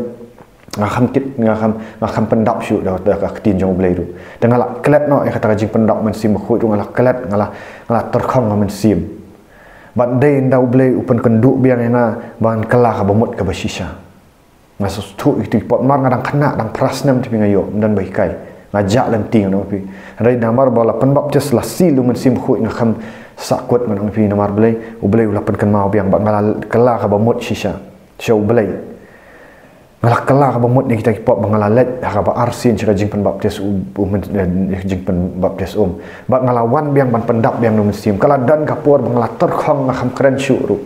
Nga kham kit, nga kham, nga kham pyndap shuh da, da ka ktien jong U Blei ruh. Te nga la klet noh ïa kata ka jingpyndap Mynsiem Bakhuid ruh, nga la klet, nga la, nga la tyrkhong ha mynsiem. Bad dei ynda U Blei u pynkynduh biang ïa nga ban kylla kaba mut kaba shisha. Nga sngewthuh ïa kito ki pop namar nga dang khynnah, dang phra snem te phi, nga ïoh, ym don ba hikai. Nga jah lynti, ngan ong ïa phi. Hynrei namar ba la pynbaptis, la seal da U Mynsiem Bakhuid, nga kham sahkut, ngan ong ïa phi, namar balei? U Blei u la pynkynmaw biang bad nga la kylla kaba mut shisha sha U Blei. Nga la kylla kaba mut na kita ki pop ba nga la leit ha kaba arsien sha ka jingpynbaptis um, um, eh, jingpynbaptis um. Bad nga la wan biang ban pyndap biang da U Mynsiem. Ka la don ka por ba nga la tyrkhong, nga kham kren shuh ruh.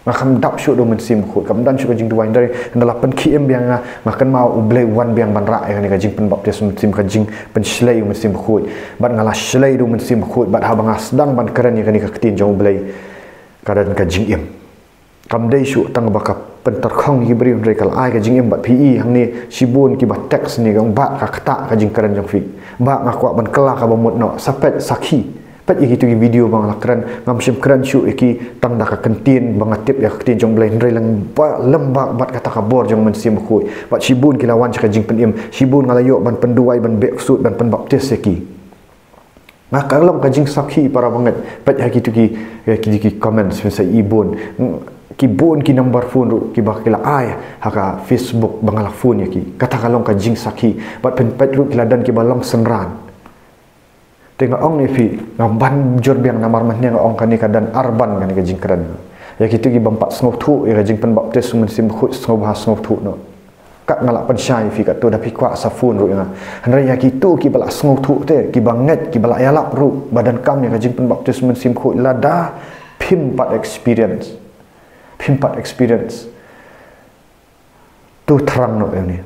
Nga kham dap shuh da U Mynsiem Bakhuid. Kam don shuh ka jingduwai, hynrei ynda la pynkhie im biang ïa nga, nga kynmaw U Blei u wan biang ban rah ïa kane ka jingpynbaptis U Mynsiem, ka jingpynshlei U Mynsiem Bakhuid. Bad nga la shlei da U Mynsiem Bakhuid. Bad haba nga sdang ban kren ïa kane ka ktien jong U Blei, ka don ka jingim. Kam dei shuh tang ba ka pyntyrkhong ïa ki briew, hynrei ka la ai ka jingim. Bad phi i hangne shibun kiba text ne, ka ong, "Bah, ka ktah ka jingkren jong phi. Bah, nga kwah ban kylla kaba mut noh." Sa peit sakhi. Peit ïa kito ki video ba nga la kren, ngam shym kren shuh ïa ki tang da ka ktien ba nga tip ïa ka ktien jong U Blei, hynrei lem bad, lem bad, bad kata ka bor jong U Mynsiem Bakhuid. Bad shibun ki la wan sha ka jingpynim, shibun nga la ïoh ban pynduwai, ban beh ksuid, ban pynbaptis ïa ki. Nga ka long ka jingsakhi para bangeit. Peit ha kito ki, ha kito ki comments, phin sa i bun. Ki bun ki number phone ruh kiba ki la ai ha ka Facebook ba nga la phone ïa ki. Kata ka long ka jingsakhi. Bad phin peit ruh ki la don kiba long synran. Te nga ong ïa phi, nga ban jur biang namar mynhynnin nga ong kane ka don arban kane ka jingkren. Ïa kito ki bym pat sngewthuh ïa ka jingpynbaptis U Mynsiem Bakhuid, sngewbha sngewthuh noh. Kat nga la pynshai ïa phi katto, da phi kwah sa phone ruh ïa nga. Hynrei ïa kito kiba la sngewthuh te, kiba ngeit, kiba la ïalap ruh ba donkam ïa ka jingpynbaptis Mynsiem Bakhuid, lada phim pat experience, phim pat experience, to thrang noh ïa une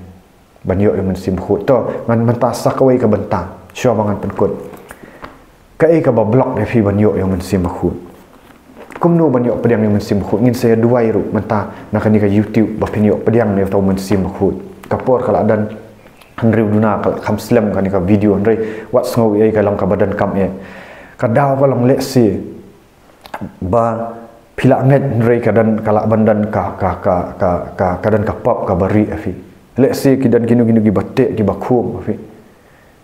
ban ïoh ïa U Mynsiem Bakhuid. To, ngan mynta sa kawei ka bynta shuwa ba ngan pynkut. Kaei kaba block ïa phi ban ïoh ïa U Mynsiem Bakhuid? Kumno ban ïoh pdiang ïa U Mynsiem Bakhuid? Ngin sa ïa duwai ruh mynta na kane ka YouTube ba phin ïoh pdiang ïa uta U Mynsiem Bakhuid. Ka por ka la don, hynriew duna ka la kham slem kane ka video, hynrei wat sngew ei, ka long kaba donkam eh. Ka daw ka long lehse ba phi la ngeit hynrei ka don, ka lah ban don ka, ka, ka, ka, ka, ka don ka pop kaba rieh ha phi. Lehse ki don kino kino kiba teh, kiba khum ha phi.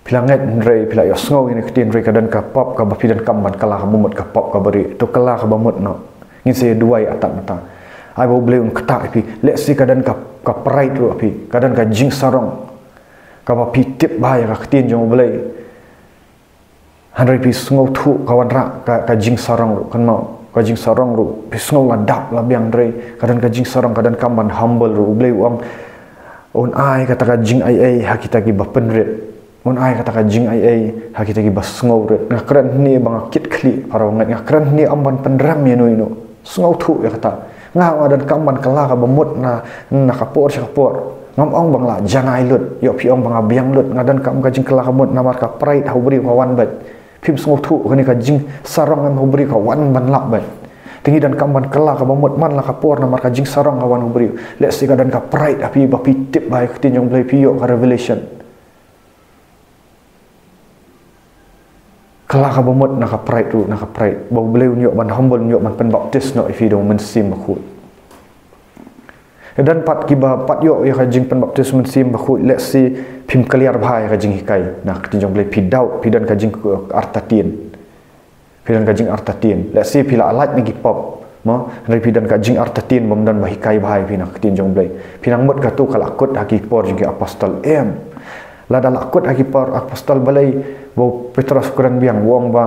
Phi la ngeit hynrei phi la ïohsngew ïa kane ka ktien hynrei ka don ka pop kaba phi donkam ban kylla kaba mut, ka pop kaba rieh. To kylla kaba mut noh. Ngin sa ïa duwai ha kata mynta. Ai ba U Blei un ktah ïa phi. Lehse ka don ka, ka pride ruh ha phi. Ka don ka jingsarong kaba phi tip bha ïa ka ktien jong U Blei. Hynrei phi sngewthuh ka wanrah ka, ka jingsarong ruh, kynmaw, ka jingsarong ruh. Phi sngew la dap la biang hynrei ka don ka jingsarong, ka donkam ban humble ruh. U Blei u ong un ai kata ka jingaiei ha kita kiba pynrit. Un ai kata ka jingaiei ha kita kiba sngewrit. Nga kren hangne ba nga kit khlieh para bangeit, nga kren hangne ym ban pynrem ïano ïano. Sngewthuh ïa kata. Nga, nga donkam ban kylla kaba mut na, na ka por sha ka por. Ngam ong ba nga la janai lut, ïoh phi ong ba nga biang lut. Nga donkam ka jingkylla kaba mut namar ka pride ha u briew ka wan beit. Phim sngewthuh, kane ka jingsarong em ha u briew ka wan ban lap beit. Te ngi donkam ban kylla kaba mut man la ka por namar ka jingsarong ka wan ha u briew. Lehse ka don ka pride ha phi ba phi tip bha ïa ka ktien jong U Blei, phi ïoh ka revelation. Kylla kaba mut na ka pride ruh, na ka pride. Ba U Blei un ïoh ban humble, un ïoh ban pynbaptis noh ïa phi da U Mynsiem Bakhuid. Don pat kiba pat ïoh ïa ka jingpynbaptis U Mynsiem Bakhuid, lehse phim clear bha ïa ka jinghikai na ka ktien jong U Blei, phi doubt, phi don ka jingartatien. Phi don ka jingartatien. Lehse phi la lait na ki pop. Mo, hynrei phi don ka jingartatien bym don ba hikai bha ïa phi na ka ktien jong U Blei. Phi nang mut katto ka la kut ha ki por jong ki apostol. Em. Lada la kut ha ki por apostol, balei ba u Petros u kren biang, u ong ba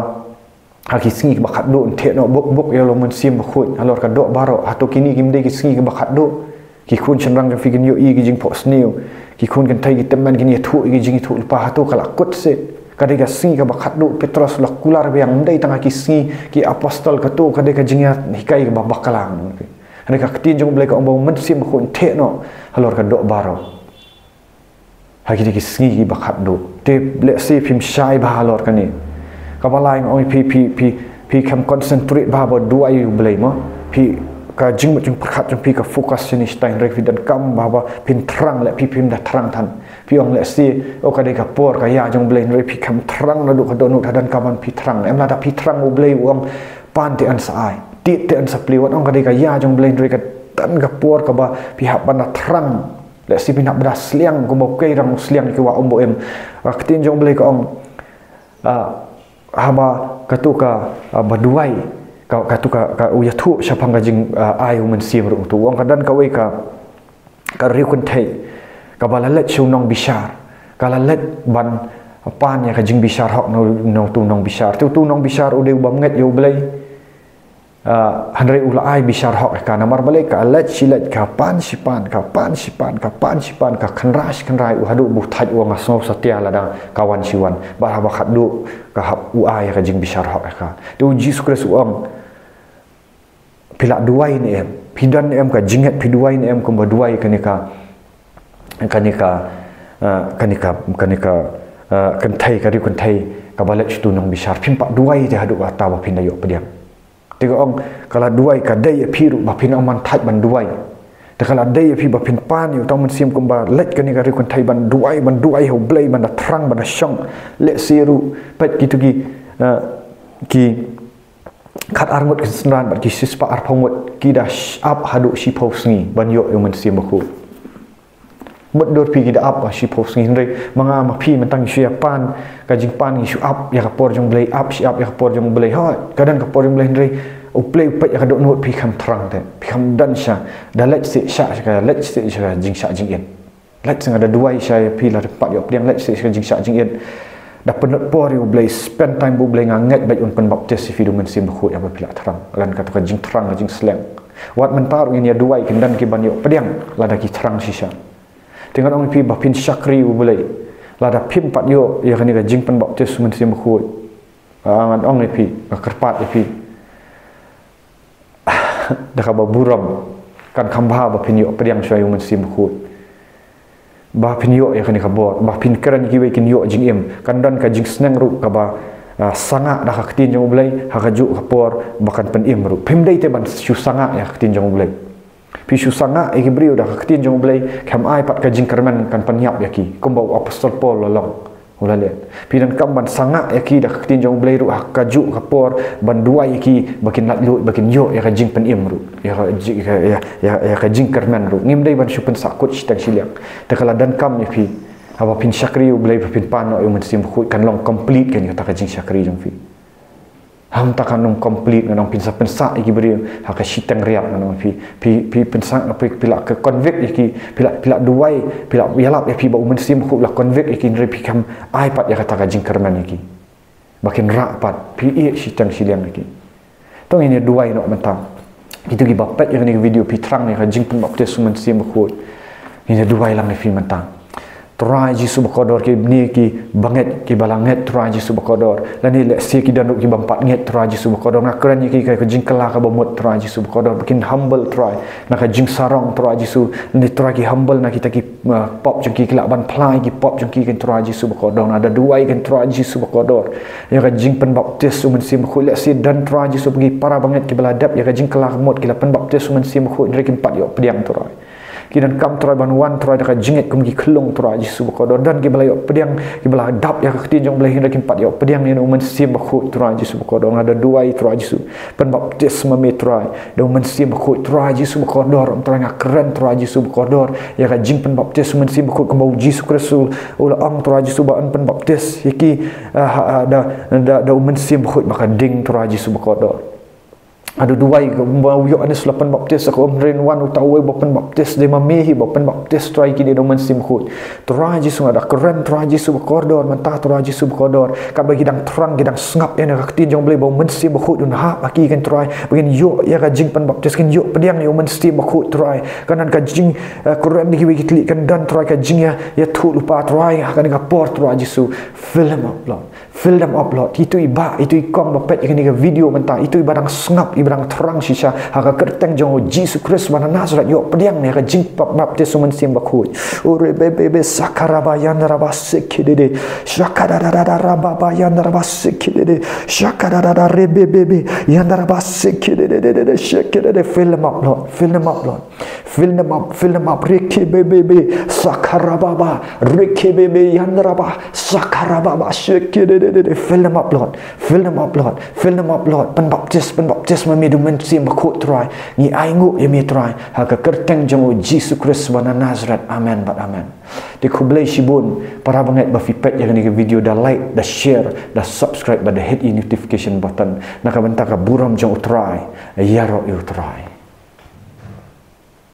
ha ki sngi kiba khatduh yn theh noh buk buk ïa la u Mynsiem Bakhuid halor ka doh baroh. Hato kine kim dei ki sngi kiba khatduh? Ki khun shynrang jong phi kin ïohi ki jingphohsniew. Ki khun kynthei ki tymmen kin ïathuh ïa ki jingïathuhlypa. Hato ka la kut seh? Ka dei ka sngi kaba khatduh. Petros u la kular biang, ym dei tang ha ki sngi ki apostol, kato ka dei ka jingïahikai kaba bakla. Hynrei ka ktien jong U Blei ka ong ba u Mynsiem Bakhuid yn theh noh halor ka doh baroh ha kine ki sngi kiba khatduh. Te lehse phim shai bha halor kane. Kaba lai nga ong phi, phi, phi, phi khlem concentrate bha ba duwai ïa U Blei mo. Phi, ka jingmut jingpyrkhat jong phi ka focus shane shatai, hynrei phi donkam bha ba phin thrang, leh phi phim da thrang than. Phi ong lehse, o ka dei ka por ka ïa jong U Blei, hynrei phi khlem thrang naduh ka dohnud, haduh kaban phi thrang. Em lada phi thrang U Blei u ong pan te yn sa ai, tied te yn sa plie, wat ong ka dei ka ïa jong U Blei, hynrei ka don ka por kaba phi hap ban da thrang. Lehse phin hap ban da sliang kumba u kei rang u sliang ïa ki wah umbo im. Ka ktien jong U Blei ka ong, ah, haba katu ka, ah, ba duwai, ka, katu ka, ka u ïathuh shaphang ka jing, ah, ai U Mynsiem ruh, tu u ong ka don kawei ka, ka riewkynthei kaba la leit sha u nongbishar, ka la leit ban pan ïa ka jingbishar hok na u, na utu u nongbishar. Te utu u nongbishar u dei u bym ngeit ïa U Blei. Ah, hynrei u la ai bishar hok ïa ka, namar balei? Ka leit shi leit, ka pan shi pan, ka pan shi pan, ka pan shi pan, ka kynra shi kynra ïa u, haduh ba u thait u ong nga sngew satia lada ka wan shi wan. Bad haba khatduh ka hap u ai ïa ka jingbishar hok ïa ka. Te U Jisu Khrist u ong, phi la duwai ne em? Phi don ne em ka jingngeit, phi duwai ne em kumba duwai kane ka, kane ka, ah, kane ka, kane ka, ah, kynthei, ka riewkynthei kaba leit sha utu u nongbishar? Phim pat duwai te haduh katta ba phin da ïoh pdiang. Te ka ong, ka la duwai, ka dei ïa phi ruh ba phin ym man thait ban duwai. Te ka la dei ïa phi ba phin pan ïa uta u mynsiem kumba leit kane ka riewkynthei ban duwai, ban duwai ha U Blei, ban da thrang, ban da shong. Lehse ruh peit kitu ki, ah, ki khatar ngut ki synran bad ki shispah arphew ngut ki da sh-, ap haduh shiphew sngi ban ïoh ïa U Mynsiem Bakhuid. Mutdur phi, ki da ap ba shiphew sngi, hynrei ma nga ma phi mynta ngi shu ïa pan, ka jingpan ngi shu ap ïa ka por jong U Blei, ap shi ap ïa ka por jong U Blei. Hooid, ka don ka por jong U Blei, hynrei U Blei u peit ïa ka dohnud, phi khlem thrang te, phi khlem don sha, da leit sha, sha, sha, leit sha, sha jingshah jingit. Leit sha, nga da duwai sha ïa phi lada phim pat ïoh pdiang, leit sha, sha jingshah jingit. Da pynlut por ïa U Blei, spend time bad U Blei, nga ngeit beit un pynbaptis ïa phi da U Mynsiem Bakhuid haba phi la thrang. Lane katu ka jingthrang, ka jingsliang. Wat mynta ruh ngin ïa duwai, kin don ki ban ïoh pdiang lada ki thrang shisha. Te ngan ong ïa phi ba phin shakri U Blei lada phim pat ïoh ïa kane ka jingpynbaptis U Mynsiem Bakhuid. Ah, ngan ong ïa phi, nga kyrpad ïa phi, da kaba burom, kan kham bha ba phin ïoh pdiang shuwa ïa U Mynsiem Bakhuid. Ba phin ïoh ïa kane ka bor, ba phin kren ïa kiwei kin ïoh jingim. Kan don ka jingsneng ruh kaba, ah, sangah da ka ktien jong U Blei, ha kajuh ka por ba kan pynim ruh. Phim dei te ban shu sangah ïa ka ktien jong U Blei. Phi shu sangah ïa ki briew da ka ktien jong U Blei, khlem ai pat ka jingkyrmen kan pynïap ïa ki, kumba u Apostol Paul u la long, u la leh. Phi donkam ban sangah ïa ki da ka ktien jong U Blei ruh ha kajuh ka por, ban duwai ïa ki ba kin laitluid, ba kin ïoh ïa ka jingpynim ruh, ïa ka ji-, ïa, ïa, ïa, ïa ka jingkyrmen ruh. Ngim dei ban shu pynsahkut shiteng shiliang. Te ka la donkam ïa phi, haba phin shakri U Blei, ba phin pan noh ïa U Mynsiem Bakhuid, kan long complete kan ïa kata ka jingshakri jong phi. Hangta kan long complete, ngan ong, phin sa pynsah ïa ki briew ha ka shiteng riat, ngan ong phi, phi, phi pynsah, phi, phi la ka convict ïa ki, phi la, phi la duwai, phi la ïalap ïa phi ba U Mynsiem Bakhuid u la convict ïa ki, hynrei phi khlem ai pat ïa kata ka jingkyrmen ïa ki ba kin rah pat, phi ïeh shiteng shiliang ïa ki. To ngin ïa duwai noh mynta. Kito kiba peit ïa kane ka video, phi thrang ïa ka jingpynbaptis U Mynsiem Bakhuid, ngin ïa duwai lang ïa phi mynta. Trai Jisu bakordor, kine ki bangeit, kiba la ngeit Trai Jisu bakordor, lane lehse ki don ruh ki bym pat ngeit Trai Jisu bakordor, nga kren ïa ki ha ka jingkylla kaba mut Trai Jisu bakordor, ba kin humble Trai na ka jingsarong Trai Jisu, lane Trai ki humble na kita ki, uh, pop jong ki, ki lah ban phla ïa ki pop jong ki, kan Trai Jisu bakordor, nga da duwai kan Trai Jisu bakordor ïa ka jingpynbaptis U Mynsiem Bakhuid. Lehse don Trai Jisu ba ki para bangeit kiba la dep ïa ka jingkylla kaba mut, ki la pynbaptis U Mynsiem Bakhuid, hynrei kim pat ïoh pdiang Trai. Ki donkam Trai ban wan Trai da ka jingngeit kum ki khyllung Trai Jisu bakordor. Don kiba la ïoh pdiang, kiba la dap ïa ka ktien jong U Blei hynrei kim pat ïoh pdiang ïa U Mynsiem Bakhuid Trai Jisu bakordor. Nga da duwai Trai Jisu, pynbaptis ma me Trai da U Mynsiem Bakhuid Trai Jisu bakordor. Ym Trai, nga kren Trai Jisu bakordor ïa ka jingpynbaptis U Mynsiem Bakhuid kumba U Jisu Khrist u la ong Trai Jisu ba yn pynbaptis ïa ki, ah, ha, ah, da, da, da U Mynsiem Bakhuid ba ka ding Trai Jisu bakordor. Nga da duwai kumba u Ïoannis u la pynbaptis ha ka um, hynrei wan uta uwei ba pynbaptis, dei ma me hi ba pynbaptis Trai, ki dei da U Mynsiem Bakhuid. Trai Jisu, nga da kren Trai Jisu bakordor mynta Trai Jisu bakordor, katba ki dang thrang, ki dang sngap ïa ka ktien jong U Blei, ba U Mynsiem Bakhuid un hap ha ki kan Trai, ba kin ïoh ïa ka jingpynbaptis, kin ïoh pdiang ïa U Mynsiem Bakhuid Trai. Kan don ka jing, eh, kren ïa kiwei ki thylliej, kan don Trai ka jingïa, ïathuhlypa Trai ha kane ka por Trai Jisu. Fill him up Lord. Fill them up, Lord. Itu i bah, itu i kong ba peit ïa kane ka video mynta, itu i ba dang sngap, i ba dang thrang shisha ha ka kyrteng jong u Jisu Khrist ba na Nazareth, ïoh pdiang ïa ka jingpynbaptis u Mynsiem Bakhuid. O re be be be sakaraba yandaraba sikidede. Shakadadada rababa yandaraba sikidede. Shakadadada re be be be yandaraba sikidede. Shakidede. Fill them up, Lord. Fill them up, Lord. Fill them up, fill them up. Riki be be be sakarababa. Riki be be yandaraba sakarababa. Shakidede. Fill them up, Lord. Fill them up, Lord. Fill them up, Lord. Pynbaptis, pynbaptis ma me da u Mynsiem Bakhuid, Trai. Ngi ainguh ïa me, Trai, ha ka kyrteng jong u Jisu Khrist ba na Nazareth. Amen bad amen. Te khublei shibun para bangeit ba phi peit ïa kane ka video, da like, da share, da subscribe bad da hit ïa i notification button. Na ka bynta ka burom jong u Trai. Ïaroh ïa u Trai.